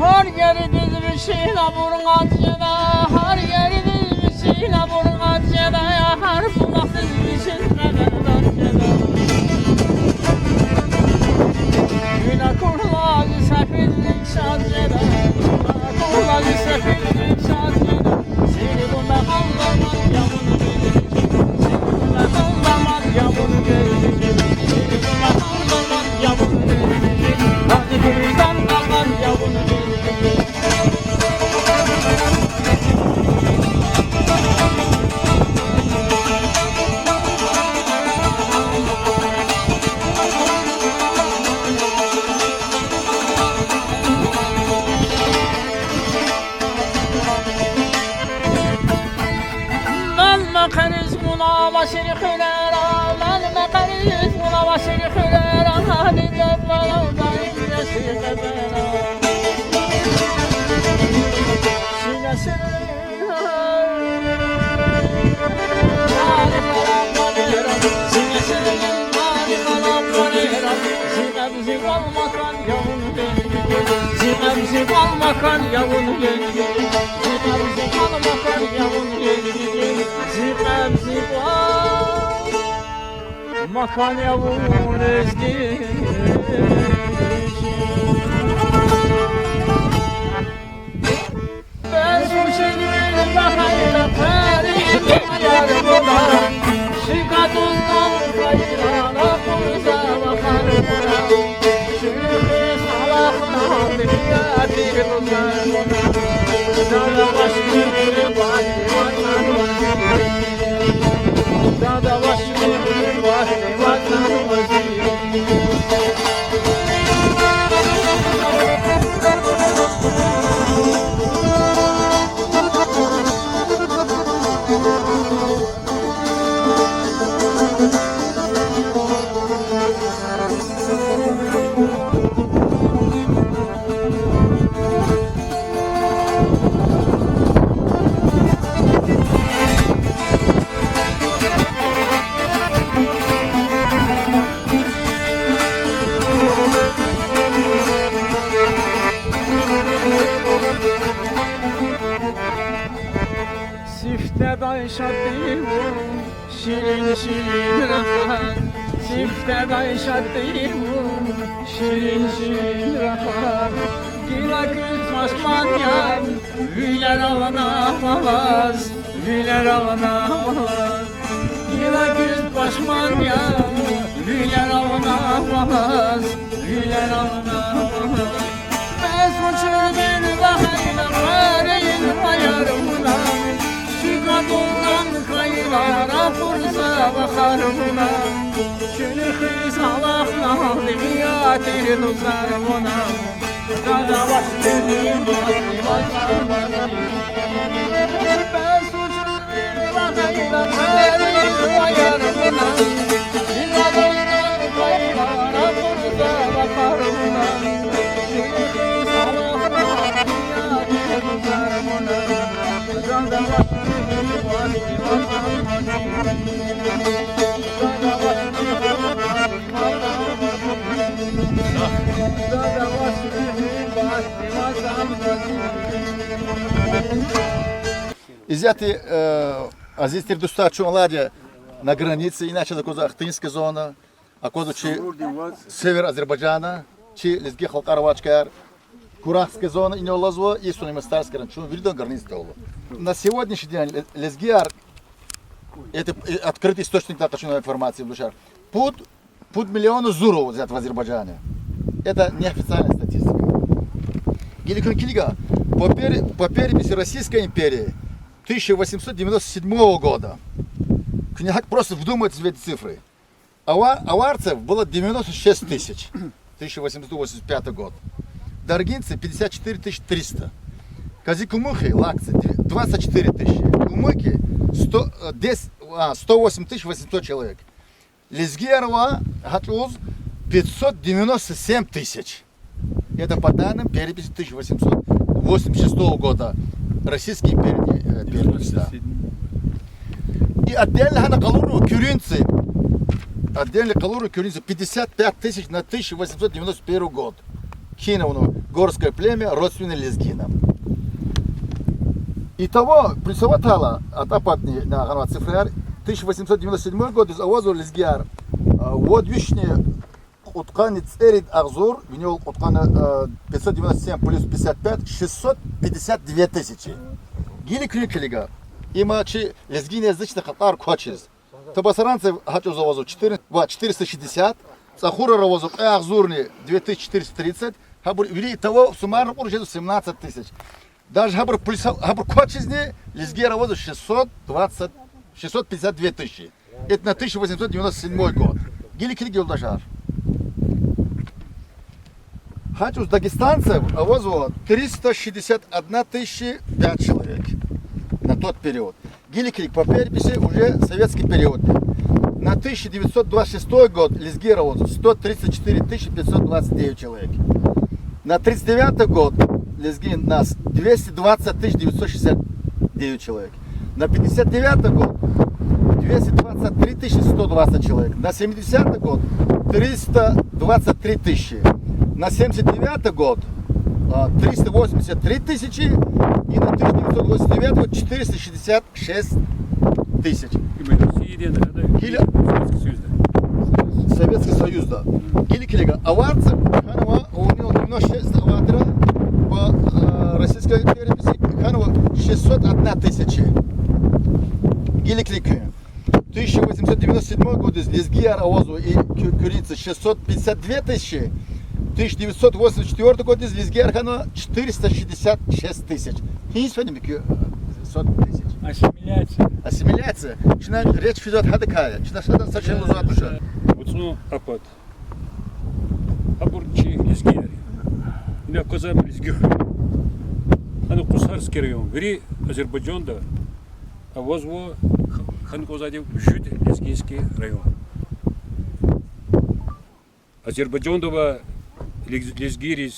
Гьар еридиз вичин абур кьаз жеда, гьар еридиз вичин абур кьаз жеда, гьар булахдиз вичин къедердаз жеда. Вуна курла зи сефилрик шад жеда, вуна курла зи сефилрик шад жеда. Ман мекъериз кьуна ва ширин хуьрера, ман мекъериз кьуна ва ширин хуьрера, гьаниз лезбалал даим яши къебера. Шина ширин мари къалаб ванера, шина ширин мари къалаб ванера, зи къеб зи вал макан я вун лезги чил. Зи къеб зи вал макан я вун лезги чил. Зи къеб зи вал макан я вун лезги чил. Зи къеб зи вал макан я вун лезги чил. Сифтедай шаддив, ширин-ширин рахар, сифтедай шаддив, ширин-ширин рахар. Гила куьз пашман я, вилер авуна кӀвалаз, вилер авуна кӀвалаз. Гила куьз пашман я, вилер авуна кӀвалаз, вилер авуна кӀвалаз. Бес вучиз бин вахайна, варин ваяр вуна, шикадулан хайла ракъурзава харвуна. Чуьнуьхиз алахъна, дигья тир лузар вуна. Изяти, э, азиз тир дустар, чун алайди я на границе, иначе аквазва Ахтынская зона, аквазва чи север Азербайджана, чи лезги халкьар авай чкаяр, Курахская зона инал алазва, и Сулейман-Стальский район, чун вирида границада ава. На сегодняшний день ле-, лезгияр, это, э, открытый источник, так, информация, дустар, пуд пуд миллиона зур ава изяти в Азербайджане. Это неофициальная статистика. Гила куьн килига, по пер-, по переписи Российской империи тысяча восемьсот девяносто седьмого года. Куьн гьакӀ просто вдумайтесь в эти цифры. Ава-, аварцев было девяносто шесть тысяч, тысяча восемьсот восемьдесят пятый год. Даргинцев пятьдесят четыре тысячи триста. Казикумухи, лакцы, дв-, двадцать четыре тысячи. Кумыки сто, э, десять, а, сто восемь тысяч восемьсот человек. Лезгияр ава гьа чӀавуз пятьсот девяносто семь тысяч. Это по данным переписи тысяча восемьсот восемьдесят шестого года Российской империи, э, переписи, да. И отдельно гьана къалурнава куьруьнци. Отдельно къалурнава куьруьнци пятьдесят пять тысяч на тысяча восемьсот девяносто первый год. Киновну горское племя, родственное лезгинам. Итого, плюсова тайла, атӀа патни гьана цифраяр, тысяча восемьсот девяносто седьмой годдиз авазва лезгияр, а, вад вишни кьудкъанни цӀерид агъзур, винел кьудкъанни, а, пятьсот девяносто семь плюс пятьдесят пять, шестьсот пятьдесят две тысячи. Гила куьн килига, има чи лезгиязычный халкьар квачиз. Табасаранцев гьа чӀавуз авазва четыре-, ва четыреста шестьдесят, ЦӀахурра авазва кьве агъзурни две тысячи четыреста тридцать, гьабур вири итого суммарно кьур жезва семнадцать тысяч. Даже гьабур плюс, гьабур квачизни лезгияр авазва шестьсот двадцать, шестьсот пятьдесят две тысячи. Это на тысяча восемьсот девяносто седьмой год. Гила килиг, юлдашар. Гьа чӀавуз дагестанцев авазва триста шестьдесят одна тысяча пять человек на тот период. Гила килиг, по переписи уже советский период. На тысяча девятьсот двадцать шестой год лезгияр авазва сто тридцать четыре тысячи пятьсот двадцать девять человек. На тридцать девятый год лезгин нас двести двадцать тысяч девятьсот шестьдесят девять человек. На пятьдесят девятый год двести двадцать три тысячи сто двадцать человек. На семидесятый год триста двадцать три тысячи. На семьдесят девятый год, а, триста восемьдесят три тысячи. И на тысяча девятьсот восемьдесят девятый год четыреста шестьдесят шесть тысяч. Гила Советский Союз, да. Советский Союз, да. Гила килига, аварцев хьанва, у него девяносто шесть аватра по, э, российской переписи, хьанва шестьсот одна тысяча. Гила килиг. Тысяча восемьсот девяносто седьмой годдиз лезгияр авазва и кю-, куьруьнци шестьсот пятьдесят две тысячи, тысяча девятьсот восемьдесят четвёртый годдиз лезгияр хьанва четыреста шестьдесят шесть тысяч. Гьиниз феними куь, э, сот тысяч? Ассимиляция. Ассимиляция. Чна речь физвайди гьадакай я. Чна садан са шей лугьузвайди туш. ВуцӀун апат. Абур чи лезгияр я. Ина квазар лезги хуьр. Ана Кусарский район. Вири Азербайжанда авазва, х-, хьана кӀанзавайди вжуьд лезгинский район. Азербайжанда ва лез-, лезгийриз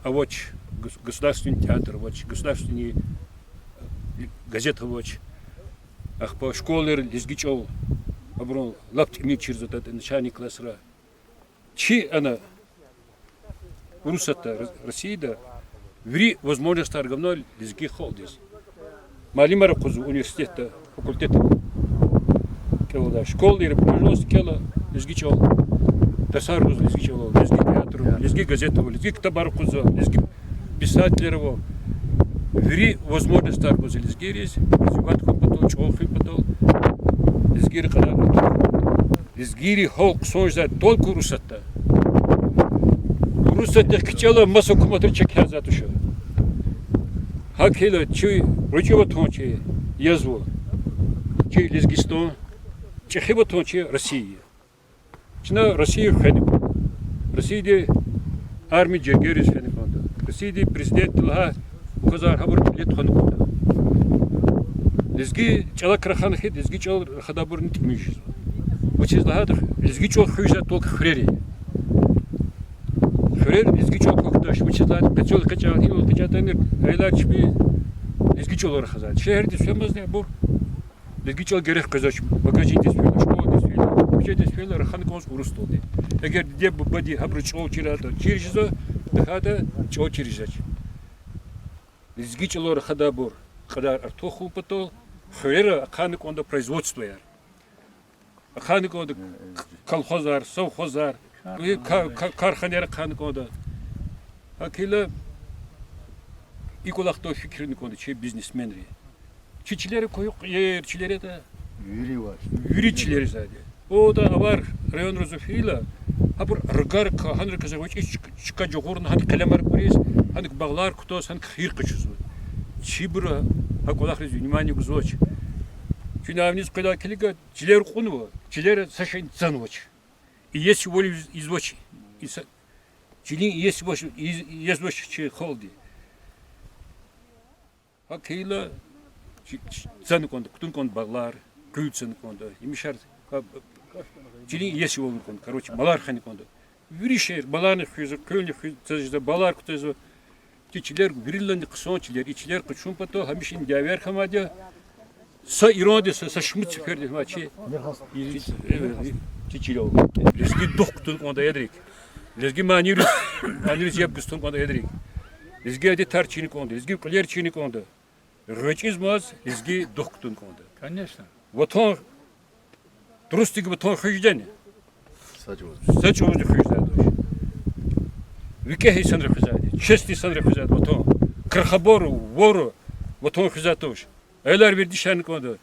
авач гос-, государственный театр, авач государственный, э, газета авач. Ахпа школайра лезги чӀал, абурун лап тӀимил чирзаватӀа начальный классра. Чи ана Урусатда, Ро-, Россияда вири возможностьар гана лезги халкьдиз. Муаллимар акъудзава университетда, факультетда кӀелда. Школайра, пожалуйста, кӀела лезги чӀал. Тарсар гузва лезги чӀалал, лезги театр, лезги газета, лезги ктабар акъудзава, лезги Писателар ва вири возможностьар гуз лезгийриз, развивать хьун патал, чӀал хуьн патал, лезгийри кьадар. Лезгийри гьал хъсан жезвай только Урусатда. Урусатдихъ кичӀела маса гьукуматри чекхьязвай туш. ГьакӀ хьайила чи гъвечӀи ватан чи язва, чи Лезгистан, чӀехи ватан чи Россия я. Чна Россия хвена кӀанда. Россияди армия жергейриз фена кӀанда. Россияди президентди лагьай указар гьабур кьиле тухвана кӀанда. Лезги чӀалак рахана хьи, лезги чӀал рахадайбурни тӀимил жезва. Вучиз лагьайтӀа лезги чӀал хуьз жезвай только хуьрери. Хуьрери лезги чӀал квахьдач, вучиз лагьайтӀа къецел экъечӀайла, гьинал экъечӀайтӀани, аялар чпи лезги чӀалал рахазвайди. Шегьердиз фенвазни абур лезги чӀал герек къвезвач, магазиндиз фейила, школадиз фейила, куьчедиз фейила, рахана кӀанз урусдалди. Эгер диде-бубади гьабуру чӀал чирайтӀа, чир жезва, тахьайтӀа чӀал чир жезвач. Лезги чӀалал рахадайбур кьадар артух хьун патал хуьрера ахъайна кӀанда производствояр. Ахъайна кӀанда колхозар, совхозар, ка-, ка-, карханаяр ахъайна кӀанда. ГьакӀ хьайила и кӀвалахдал фикирна кӀанда чи бизнесменри. Чи чилер куь-, куьгьер чилер ятӀа, вири чилериз ятӀа. Ода авар районриз фейила, гьабур рагар ка-, гьанра каза гъвечӀи чка, чка жагъурна, гьана къелемар кӀуриз, гьана багълар кутаз, гьана хийир къачузва. Чибура гьа кӀвалахриз внимание гузвач. Чуьнавниз къведай килига, чилер кьунва, чилера са шейни цанвач. Иеси воли из-, извач. Иса-, чилин иеси вач, из-, иезвач чи халкьди. ГьакӀ хьайила чи, чи цана кӀанда, кутуна кӀанда багълар, къуьл цана кӀанда, емишар, чилин иеси валуна кӀанда, короче, малар хвена кӀанда. Вири шейэр, маларни хуьзва, къуьлни хуьз-, цазва, багълар кутазва. Чи чилер виридалайни хъсан чилер, и чилер къачун патал гьамиша дявеяр хьанвайди я. Са Ирандиз, са, са шумуд сеферда ва чи, чи, чи чилел. Лезги дух кутуна кӀанда аялрик. Лезги манийриз, манийриз яб гуз туна кӀанда аялрик. Лезги адетар чирна кӀанда, лезги кьуьлер чирна кӀанда. ГъвечӀизмаз лезги дух кутуна кӀанда. Конечно. Ватан, дурусдик ватан хуьз жедани? Са чӀавузни хуьз жедай туш. ВикӀегь инсанри хуьзвайди, честный инсанри хуьзвайди ватан. Крохобор, вор ватан хуьзвай туш. Аялар вердишарна кӀанда,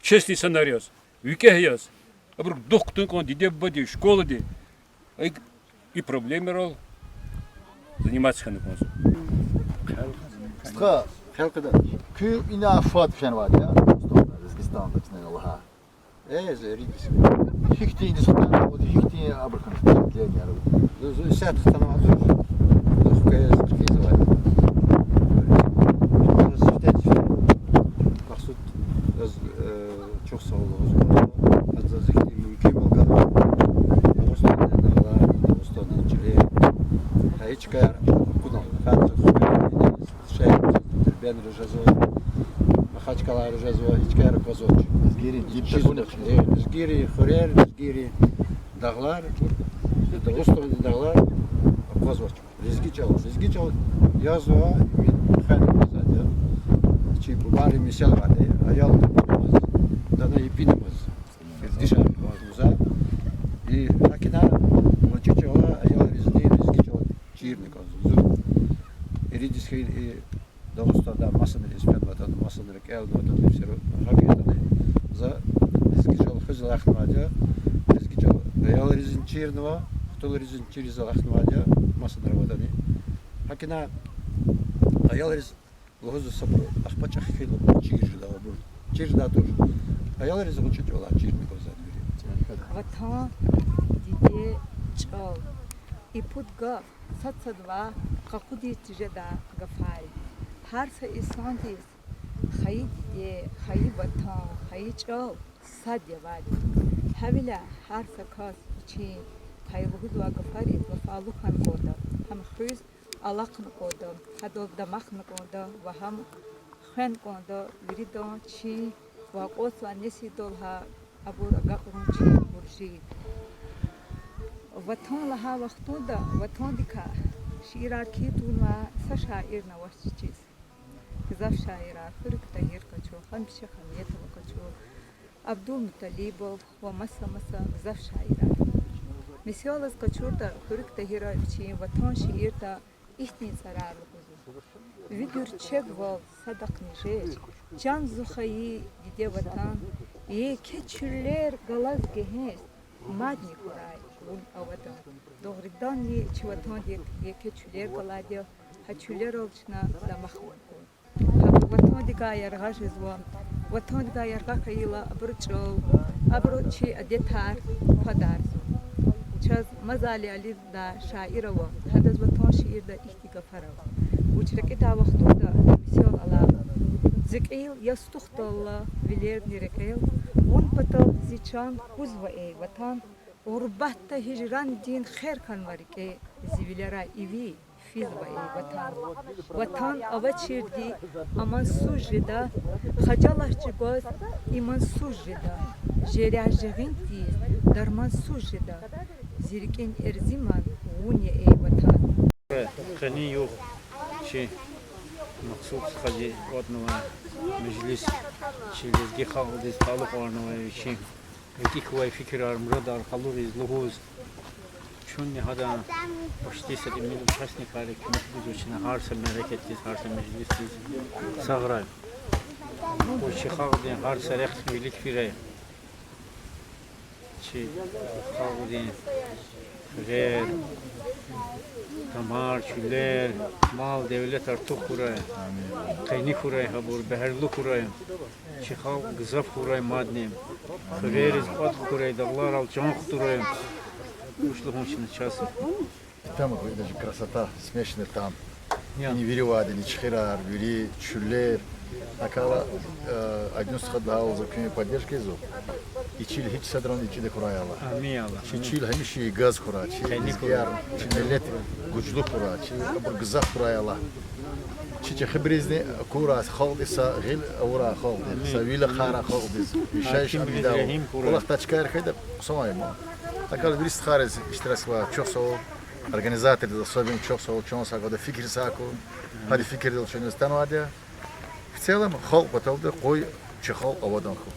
честный инсанар яз, викӀегь яз. Абурук дух кутуна кӀанда диде-бубади, школади. И, и проблемайрал заниматься хьана кӀанзава. Стха, хелкъведа. Куьн ина фад фенвайди я Дагъустанда, Лезгистанда, чна лагьай. Э, зи рикӀиз. Гьихьтин диз хтана авуди, гьихьтин абур хьана впечатление авуди? Зу, зу исятда хтана авуди. Зу хквез, хквезвай. Зифте, зифте. Махсуд, заз, э, чухсагъул лугьузва. Заз ихьтин мумкинвал гана. Дагъустандин дагълар, Дагъустандин чилер. Гьа и чкаяр акъудна. Гьа заз хквез. Шегьерда Дербентра жезва, Махачкъалара жезва, и чкаяр аквазвач. Лезгийрин диб такуна. Э, лезгийрин хуьрер, лезгийрин дагълар, Дагъустандин дагълар аквазвач. Лезги чӀал, лезги чӀал язва, им хвена кӀанзавайди я. Чи бубайрин месел авайди, аял дана епинамаз. Дишар кӀанзава. И гьакӀ ина, гъвечӀи чӀала аялризни лезги чӀал чирна кӀанзава. Зун ирид йис хьайила и Дагъустанда масанриз фенватӀани, масанра кӀелнаватӀани, все равно гьакӀ ятӀани, за лезги чӀал хуьз алахънавайди я, лезги чӀал аялризни чирнава, хтулризни чириз алахънавайди я, масанра аватӀани. ГьакӀ ина аялриз лугьузва сабур, ахпа чӀехи хьайила чир жеда абур. Чир жедай туш. Аялриз гъвечӀи чӀала чирна кӀанзавайди вири. Ватан, диде, чӀал. И пуд гаф сад-садавай къакъудиз тежедай гафар я. Гьар са инсандиз хайи диде, хайи ватан, хайи чӀал сад я авайди. Гьавиляй гьар са кас вичин, гьа и лугьузвай гафариз вафалу хьана кӀанда, гьам хуьз алахъна кӀанда, гьадал дамахна кӀанда ва гьам хвена кӀанда виридан чин ва акъатзавай несилдал гьа абур агакьарун чин буржи. Ватан лагьай вахтунда ватандикай шиирар кхьин тавунвай са шаирни авач чиз. Гзаф шаирар, Хуьруьг Тагьир къачу, Ханбиче Хаметова къачу, Абдулмуталибов ва маса-маса гзаф шаирар. Мисалдиз къачуртӀа, Хуьруьг Тагьира вичин Ватан шиирда ихьтин цӀарар лугьузва. Ви гуьрчегвал садахъни жеч, чан зи хайи диде Ватан, еке чуьллер галаз гегьенш, мадни хьурай вун авадан. Дугъриданни чи Ватандик еке чуьллер галайди я, гьа чуьллерал чна дамахмир хьун. Гьабур Ватандикай яргъа жезва. Ватандикай яргъа хьайила абурун чӀал, абурун чи адетар квадарзава. Чаз Мазали Алида шаир ава, гьадаз Ватан шиирда ихьтин гафар ава. Вуч рекьидай вахтунда мисал алай: зи кьил ястухдал ала, вилерни рекьел, вун патал зи чан кузва, эй Ватан, гъурбатда гьижрандин хер хьанва рикӀе, зи вилерай иви физва, эй Ватан. Ватан авачирди амансуз жеда, хажалат чӀугваз имансуз жеда, жерягъ жагъиндиз дармансуз жеда, зи рикӀин эрзиман вун я, эй Ватан. Къенин югъ чи Махсуд стхади кӀватӀнавай межлис, чи лезги халкьдиз талукьарнавай вичин рикӀик авай фикирар, мурадар къалуриз, лугьуз. Чунни гьадан почти са тӀимил участникар я, куьмек гузва чна гьар са мярекатдиз, гьар са межлисдиз. Сагърай. Чи халкьдин гьар са рехъни вилик фирай. Чи халкьдин хуьрер, тамар, чуьллер, мал-девлет артух хьурай. Къени хьурай гьабур, бегьерлу хьурай. Чи халкь гзаф хьурай мадни. Хуьрериз кӀватӀ хьурай, дагъларал чан хтурай. Вуч лугьун чна чаз. Там даже красота, смешанный там. Я. Ина вири авайди, ина чхирар, вири чуьллер. Акала, э, Адюн стхади лагьайвал, за куьн поддержка ийизва. И чил гьич садрани ичӀиди хьурай Аллагь. Амин, Аллагь. Чи чил гьамиша газ хьурай, чи лезгияр, чи миллет гужлу хьурай, чи абур гзаф хьурай Аллагь. Чи чӀехибурузни акурай, халкьдиз са гъил авурай халкьдиз, са вил ахъайрай халкьдиз. Яшайиш гьамидайвал. КӀвалахдай чкаяр хьайитӀа, хъсанвай ман. Акала вири стхайриз, иштиракзавай, чухсагъул, организатордиз особенно чухсагъул, чун сагъда фикир сакун. Гьадан фикирдал чуьниз атанвайди я. В целом, халкь паталди къуй чи халкь авадан хьухь.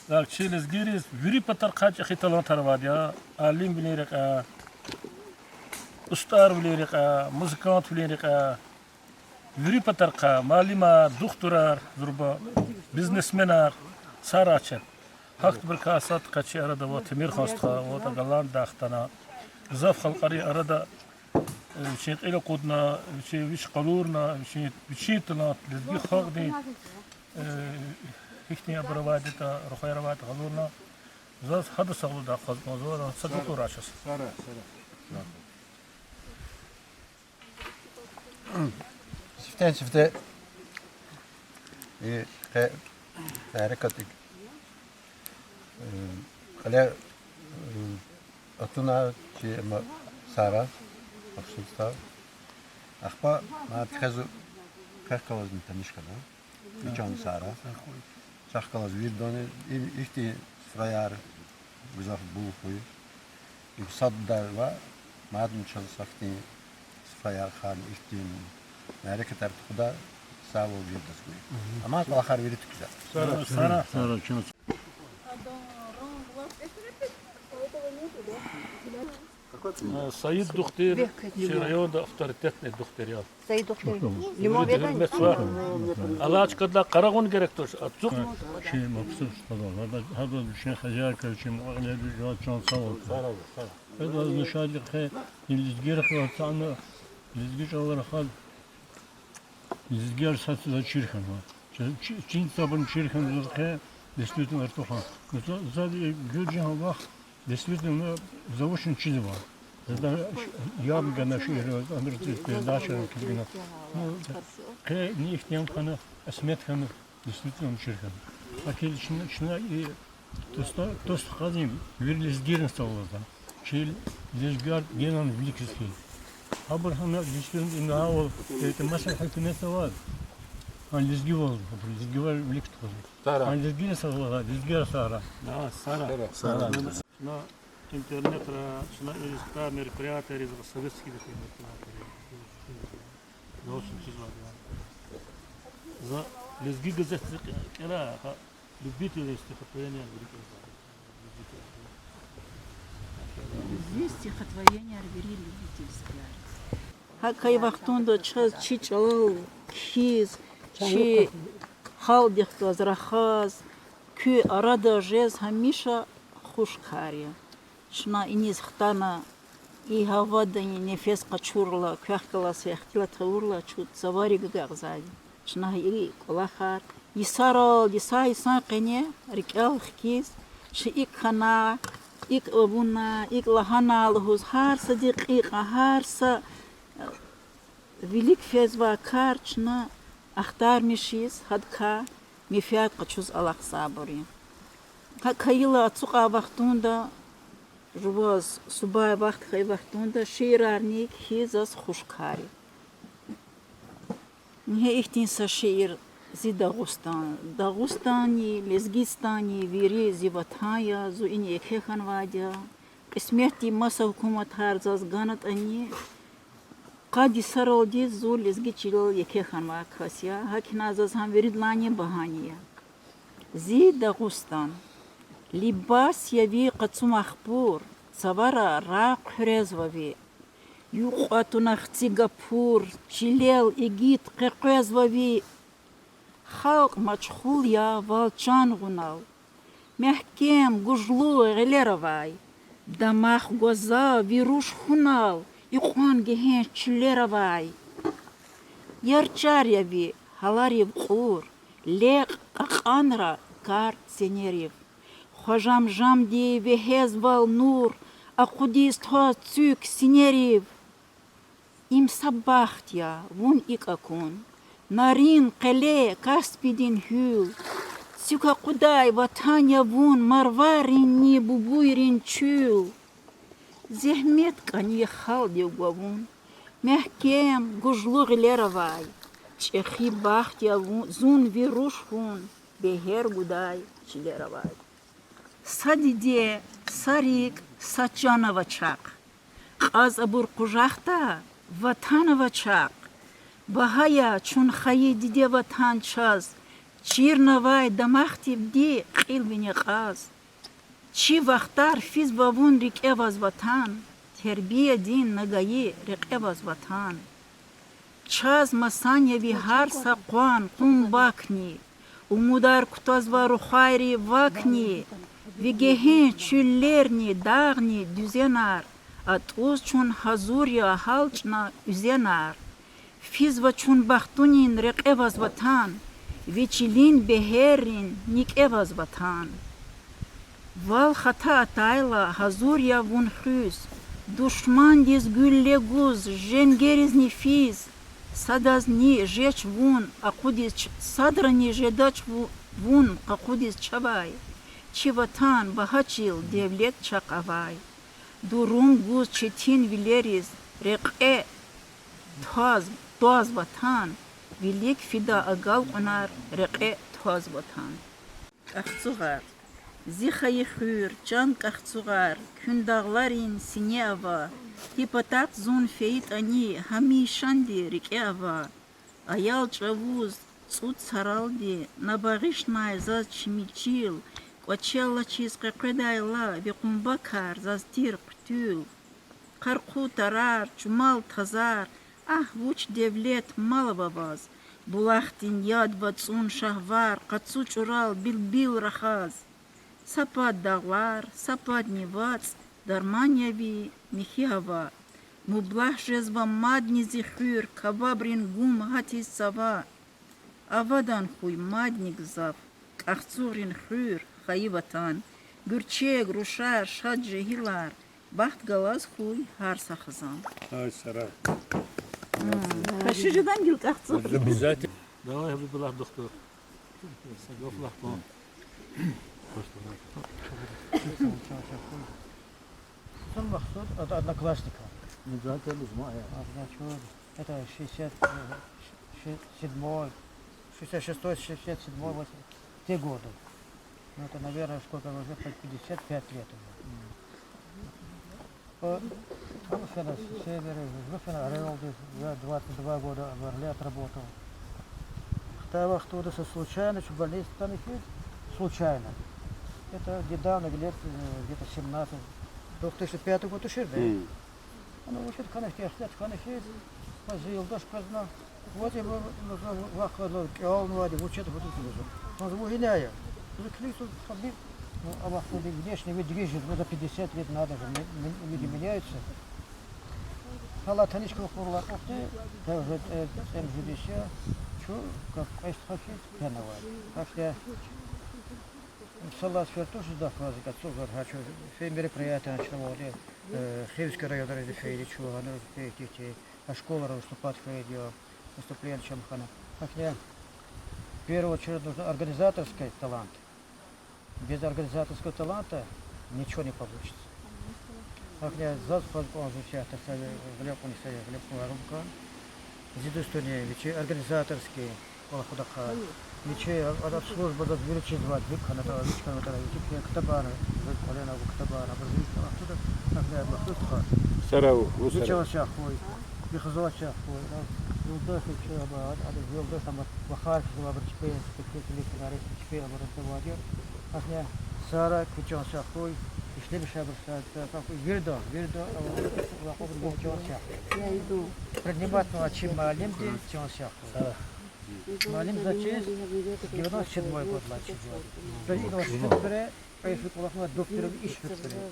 Так, чи лезгийриз вири патарихъай чӀехи талантар авайди я, алимвилин рекьяй, устӀарвилин рекьяй, музыкантвилин рекьяй, вири патарихъай муаллимар, духтурар, зурба бизнесменар, сагърай чеб. Гьахьтинбурукай сад къе чи арада ава Темирхан стха, вада Голландиядай хтана. Гзаф халкьарин арада, э, вичин кьил акъудна, вичи, вич къалурна, вичин, вичин талант, лезги халкьдин, э, гьихьтин абур авайди ятӀа, рухваяр авайди ятӀа къалурна. Заз гьада сагълугъдай акъвазнава, заз сад рухвайрай чаз. Сифтени-сифте и къе мярекатдик, э, кьиле, э, атуна чи ма Сара, махсус Сара. Ахпа мад квез квехъ галазни таниш хьана. Вични Сара. Чахъ галаз виридани и-, ихьтин суфраяр гзафбур хьуй. И сад лагьайла, мадни чаз ахьтин суфраяр хьана, ихьтин мярекатар тухуда, сагъвал виридаз гуй. Амай кӀвалахар вири туькӀуьрзава. Сара, Сара. Э, Саид духтур чи районда авторитетный духтур я. Саид духтур. Вирида гьуьрметзава. Алай чкадилай къарагъун герек туш, ацукь. Чи махсус гьада, гьада, гьада вичин хозяйка, чи мукьва-кьилийрин жаваб чан сагъ хьуй. Гьада зун шадвилихъ, и лезгийрихъ галаз ацукьна, лезги чӀалал рахаз, лезгияр сад-садаз чир хьанва. Чи-, чи-, чин сабурни чир хьанва заз къе, действительно, артухан. За, за гуьржи гьа вахт, действительно, завучни чизва. Зада яб гана шиир, андрусиз передача килигна. Ну, къе ни ихтияр хьана, кьисмет хьана, действительно, чир хьана. Гьакӏ хьайила чна, чна и тосда, тос хазим, вири лезгийрин савлазда. Чи лезгияр генани виликиз хьи. Абур гьана действительно инагьавал, это маса гьукумат аваз. Гьа лезгивал, абур лезгивал вилик тухузва. Сара. Гьа лезгийрин савлазда, лезгияр сагърай. Да, сагърай. Сагърай. Чна интернетра, чна ириз мероприятиейриз, советский мероприятиейриз. Научный чизвайди я. За Лезги газетдиз кӀела, гьа, любительский стихотворение вири кӀелзава. Зи стихотворениеяр вири любительский я. ГьакӀ хьайи вахтунда чаз чи чӀалал кхьиз, чи халкьдихъ галаз рахаз, куь арада жез гьамиша хуш кар я. Чна иниз хтана, и гьавадин нефес къачурла, квехъ галаз ихтилат авурла, чун цаварик агакьзава. Чна и кӀвалахар йисаралди са йисан къене рикӀел хкиз, чи икӀ хьана, икӀ авуна, икӀ лагьана лугьуз, гьар са декьикьа, гьар са, э, вилик фезвай кар чна ахтармишиз, гьадакай менфят къачуз алахъзавайбур я. ГьакӀ хьайила ацукьай вахтунда, жуваз субай вахт хьайи вахтунда шиирарни кхьиз заз хуш кар я. Ингье ихьтин са шиир, Зи Дагъустан. Дагъустанни, Лезгистанни вири зи ватан я, зун ина еке хьанвайди я. Кьисметди маса гьукуматар заз ганатӀани, къад йисаралди зун лезги чилел еке хьанвай кас я, гьакӀ хьана заз гьам виридалайни багьани я. Зи Дагъустан. Либас я ви къацумахбур, цавара рагъ хъуьрезва ви. Юкьва туна хци гапур, чилел игит къекъвезва ви. Халкь машгъул я вал чан гъунал, мягькем, гужлу гъилер авай, дамах гваза ви руш хьунал, икьван гегьенш чуьллер авай. Ярчар я ви, гьаларив кьур, лекь кьакьанра кар сенерив. Хважамжамди вегьезвал нур, акъудиз тваз цуьк синерив. Им са бахт я, вун икӀ акун, Нарин къеле, Каспийдин гьуьл. Цуьк акъудай ватан я вун, Марваринни Бубуйрин чуьл. Зегьмет кӀани халкьдив гва вун, мягькем, гужлу гъилер авай. ЧӀехи бахт я вун, зун ви руш хьун, бегьер гудай чилер авай. Са диде, са рикӀ, са чан ава чахъ. Кьаз абур къужахда, ватан ава чахъ. Багьа я чун хайи диде ватан чаз, Чирнавай дамахдивди кьил вине кьаз, чи вахтар физва вун рикӀе аваз, Ватан, тербиядин нагайи рекье аваз, Ватан. Чаз масаневи гьар са къван, къумбакни, умудар кутазва рухвайри вакни, ви гегьенш чуьллерни, дагъни, дуьзенар, атӀуз чун гьазур я гьалчӀна уьзенар. Физва чун бахтунин рекье аваз, Ватан, ви чилин бегьеррин никӀе аваз, Ватан. Вал хата атайла, гьазур я вун хуьз, душмандиз гуьлле гуз, женгеризни физ. Садазни жеч вун акъудиз ч-, садрани жедач ву-, вун къакъудиз чавай. Чи Ватан багьа чил, девлет чахъ авай. Дурум гуз четинвилериз рекье тваз, тваз, Ватан, вилик фида агалкьунар, рекье тваз, Ватан. КӀахцугъар. Зи хайи хуьр, чан КӀахцугъар, куьн дагъларин сине ава. Ти патахъ зун фейитӀани, гьамишанди рикӀе ава. Аял чӀавуз цӀуд саралди на багъишнай заз чими чил, кӀвачел алачиз къекъведайла ви къумбакар заз тир хъуьтуьл. Къаркъу тарар, чумал тазар, агь, вуч девлет, мал ава ваз. Булахдин яд ва цӀун шагьвар, къацу чӀурал билбил рахаз. Са пад дагълар, са падни вацӀ, дарман я ви михьи гьава. Мублагь жезва мадни зи хуьр, кабабрин гум гьатиз цава. Авадан хьуй мадни гзаф, КӀахцугърин хуьр, хайи Ватан. Гуьрчег, рушар, шад жегьилар, бахт галаз хьуй гьар са хизан. Ай, сара. Хвеши жедан гила КӀахцугъ? Обязательно. Давай, Гьабибуллагь духтур. Са гаф лагь кван. Хъсан Махсуд, од-, одноклассникар. Обязательно, знаю. А, значит, это шестьдесят, э, ше-, седьмой, шестьдесят шестой, шестьдесят седьмой, восемь, те годы. Ну, это, наверное, сколько уже, под пятьдесят пять лет уже. Э, ну, фена с-, севере, ну, фена Орёлдиз, я двадцать два года в Орле отработал. Хтай вахтунда са случайно, чу больница там эфир, случайно. Это недавно, лет, э, где-то семнадцать, две тысячи пятый год тушир, да? М. Ну, вообще, конечно, я, конечно, позил, даже поздно. Вот я, ну, ну, за ва-, вахъ ва-, кӀелнавайди, вучиз, вот это вот. Ну, за вугьиняя. За клинику ходил, ну, а вахъ ходил, внешний вид движет, ну, за пятьдесят лет надо же, ме-, ме-, люди меняются. Гьала таниш кьурла кьурди, я уже, э, цӀемуьжуьд йис я, чу, как, кьве стхади кӀелнавай. Так что я, салаз фер туш, за фази кацу гар, гьа чу, фей мероприятие начинал, э, Хивский районра фейри чу, гьана фейти, а школара выступать фейди я. Выступление чам хьана. Гьахьна, в первую очередь нужен организаторский талант. Без организаторского таланта ничего не получится. Гьахьна, заз кваз кӀанзава театр, са гъиле кьуна, са гъиле кьуна румка. Зи дустуни, вичи организаторский кӀвалах худа хьана. Вичи об-, обслужба заз вири чизвайди, гьикӀ хьана, вич хьана, вичи ктабарни, заз кӀвале ава ктабар, абур зи кӀвалах худа, гьахьна, Махсуд хьана. Сара ву, ву сара. Вичи чан сагъ хьуй. Ихза чахъ хьуй, а, юлдаш чахъ хьуй, а, а, юлдаш ама вахар хьуй, абур чпи, чпи, чпи, чпи, абур чпи, абур чпи вади. Асне сара куь чан сагъ хьуй, ишлемиш абур са, са, са, вирда, вирда, а, ва, ва, куь чан сагъ хьуй. Я иду. Принимать на чи муаллимди чан сагъ хьуй. Муаллим заз чиз девяносто седьмой год ла чиз вади. Заз ина шуд бере, кьве фикӀ кӀвалахна, духтур иш фикӀ бере.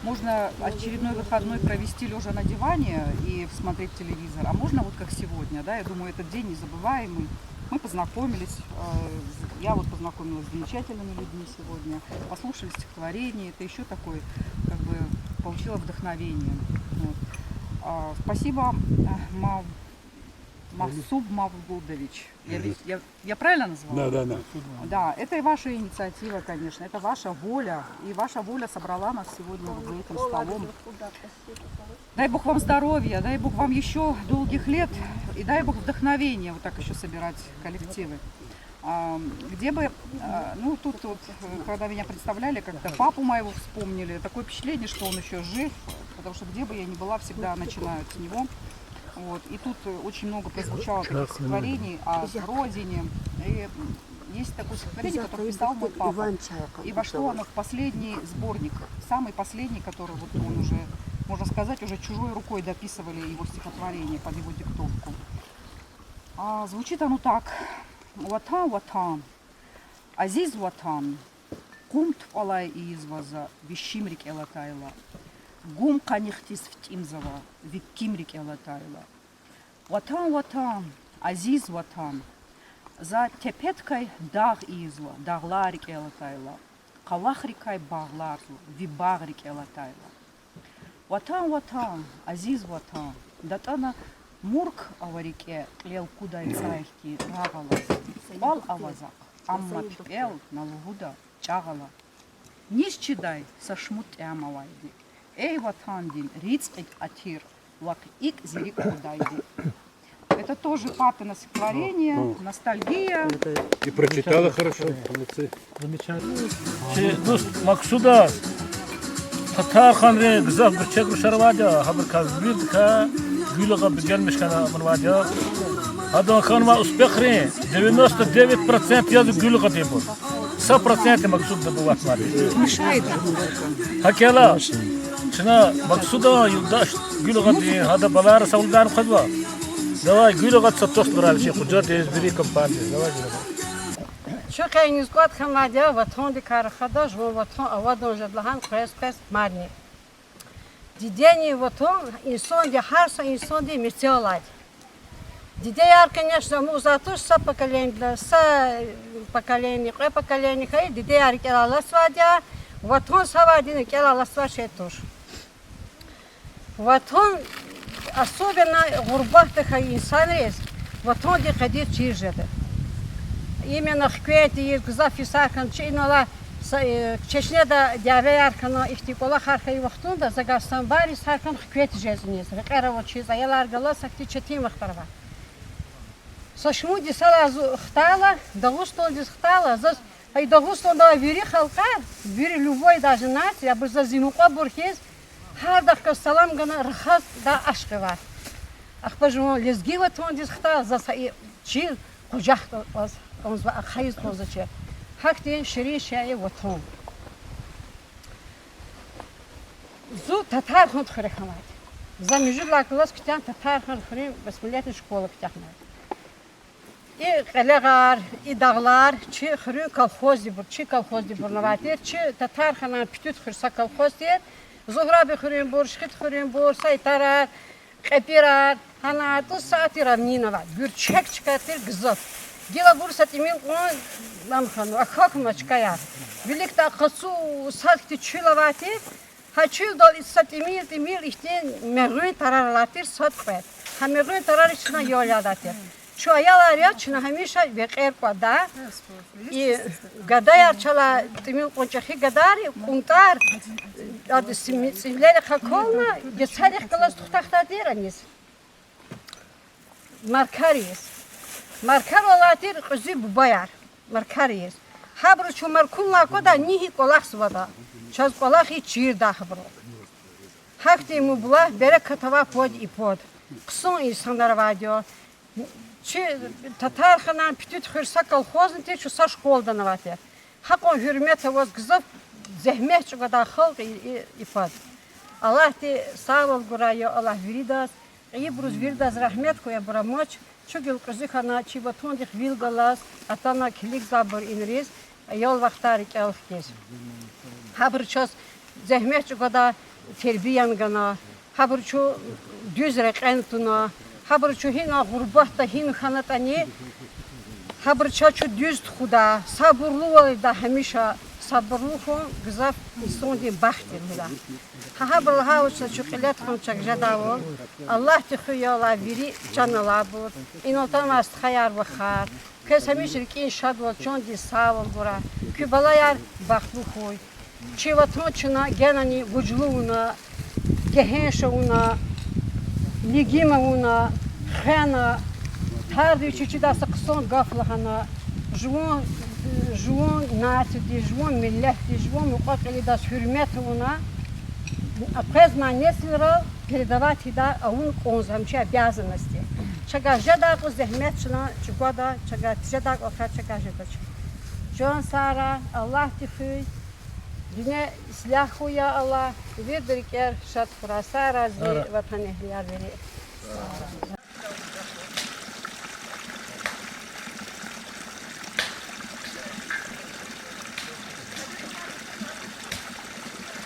Можно очередной выходной провести лежа на диване и смотреть телевизор, а можно вот как сегодня, да, я думаю, этот день незабываемый. Мы познакомились, э, я вот познакомилась с замечательными людьми сегодня, послушали стихотворение, это еще такой, как бы, получила вдохновение. Вот. А, спасибо, э, Мав-, Мавсуб Мавлудович. Я ведь, я, я правильно назвала? Да, да, да. Да, это и ваша инициатива, конечно, это ваша воля. И ваша воля собрала нас сегодня вот за этим столом. Дай Бог вам здоровья, дай Бог вам еще долгих лет. И дай Бог вдохновения вот так еще собирать коллективы. А, где бы, а, ну, тут вот, э, когда меня представляли, как-то папу моего вспомнили, такое впечатление, что он еще жив, потому что где бы я ни была, всегда начинают с него. Вот. И тут, э, очень много прозвучало таких стихотворений о родине. И, м, есть такое стихотворение, которое писал мой папа. И вошло оно в последний сборник, самый последний, который вот он уже, можно сказать, уже чужой рукой дописывали его стихотворение под его диктовку. А, звучит оно так. Ватан, ватан, азиз ватан, къум тупӀалай ийизва за, ви шим рикӀел атайла. Гум къаних тиз фитӀимзава, ви ким рикӀел атайла. Ватан, ватан, азиз ватан, за тепедикай дагъ ийизва, дагълар рикӀел атайла. Къавахрикай багълар зун, ви багъ рикӀел атайла. Ватан, ватан, азиз ватан, датӀана мурк ава рикӀе, кьилел кудай цай хьтин рагъ алаз. КӀвал ава захъ, амма пипӀел на лугьуда чӀагъ ала. Низ чидай са шумуд тӀям авайди, эй ватандин рицӀик атир, вахъ икӀ зи рикӀ кьудайди. Это тоже папино стихотворение, ностальгия. И прочитала хорошо, молодцы. Замечательно. Чи дуст Максуда, Татарханрин гзаф гуьрчег рушар авайди я, гьабурукай вирдакай Гуьлагъа бегенмиш хьана авунвайди я. Гьадан хьанвай успехрин девяносто девять процент яз Гуьлагъадинбур. Са процент Максуддинбур аватнавайди. ГьакӀ хьайила, чна Максудан юлдаш Гуьлагъадин, гьадан балайриз сагълугъ хъвезва. Давай, Гуьлагъад са тост лугьурай чи къужадиз, вири компаниядиз. Давай, Гуьлагъад. Чун къе иниз кӀватӀ хьанвайди я ватандикай рахада, жуван ватан авадан жеда лагьана къвез-къвез мадни. Дидени ватан инсанди, гьар са инсанди мецел алайди. Дидеяр, конечно, амукьзавай туш са поколениедилай са поколение, кьве поколение хьайи дидеяр рикӀелай алатзавайди я, ватан са авайдини рикӀелай алатзавай шей туш. Ватан, особенно гъурбатда хьайи инсанриз ватандин къадир чир жеда. Именно хквен тийир гзаф йисар хьана, чи инал алай са-, э, Чечняда дявеяр хьана, ихьтин кӀвалахар хьайи вахтунда, за гьа са бязи йисар хьана хквед жез иниз, рекьер авачиз, аялар галаз ахьтин четин вахтар авай. Са шумуд йисалай зун хтайла, Дагъустандиз хтайла, заз гьа и Дагъустанда авай вири халкьар, вири любой даже нация, абур заз зи мукьвабур хьиз, гьардахъ галаз салам гана, рахаздай ашкъивай. Ахпа жуван лезги ватандиз хтайла, заз гьа и чил къужахда кьаз-, кӀанзава, ахъайиз кӀанзавачир. Гьахьтин ширин шей я ватан. Зун Татарханди хуьре хьанвайди. За муьжуьд лагьай класс куьтягьна Татархан хуьруьн восьмилетний школа куьтягьнай. И кьелегъар, и дагълар чи хуьруьн колхоздибур, чи колхоздибурни авай тир, чи Татарханан Путуьд хуьр са колхоз тир, Зугьраби хуьруьнбур, Шихид хуьруьнбур, Сайтарар, Кьепирар, гьана тӀуз саатдин равнина авай, гуьрчег чка тир гзаф. Гила абур са тӀимил кьван ам хьанва, акахьна чкаяр. Виликдай къацу сад хьтин чуьл авай тир, гьа чуьлдал и са тӀимил-тӀимил ихьтин мегъуьн тарар алай тир, сад-кьвед. Гьа мегъуьн тарарик чна ял ядай тир. Чун аялар яз, чна гьамиша векьер кӀватӀдай. И гадаяр чалай, тӀимил кьван чӀехи гадаяр, кӀунтӀар, ада сими-, цӀивилерихъ акална, гецерихъ галаз тухтахдай тир аниз. Маркар ийиз. Маркар алай тир кьуьзуь бубаяр. Маркар ийиз. Гьабуру чун маркунилай аквадай, ни гьи кӀвалахзаватӀа. Чаз кӀвалах ийиз чирдай гьабуру. Гьахьтин мублагь, берекат авай пад и пад. Хъсан инсанар авайди я. Чи Татарханан Путуьд хуьр са колхозни тир, чун са школадани авай тир. Гьакьван гьуьрмет аваз, гзаф зегьмет чӀугвадай халкь и, и, и пад. Аллагьди сагъвал гурай я, Аллагь виридаз, кьейибуруз виридаз рагьмет хьуй, абур амач, чун гила кьуьзуь хьана, чи ватандихъ вил галаз атана килигзавайбур иниз, аял вахтар рикӀел хкиз. Гьабуру чаз зегьмет чӀугвадай, тербияни гана, гьабуру чун дуьз рекье туна, гьабуру чун гьина гъурбатда гьина хьанатӀани, гьабуру чаз чун дуьз тухуда, сабурлувал ийида гьамиша, сабурлу хьун гзаф инсандин бахт я лугьуда. Гьа гьабуру лагьайвал чна чун кьиле тухун чак жедайвал, Аллагьди хуьй, я Аллагь, вири чан алайбур, инал атанвай стхаяр-вахар, квез гьамиша рикӀин шадвал, чандин сагъвал гурай, куь балаяр бахтлу хьуй. Чи ватан чна генани вучлу авуна, гегьенш авуна, лигим авуна, хвена, гьарда вичи чидай са хъсан гаф лагьана, жуван, жуван нациядиз, жуван миллетдиз, жуван мукьва-кьилидаз гьуьрмет авуна, къвезмай несилрал передавать ийидай авун кӀанзава, чи обязанность я. Чавай жедай кьван зегьмет чна чӀугвада, чавай жедай кьван кар чавай жедач. Чан сагърай, Аллагьди хуьй, дуьнья ислягь хьуй, я Аллагь, вирида рикӀер шад хьурай, сагърай зи ватанэгьлияр вири.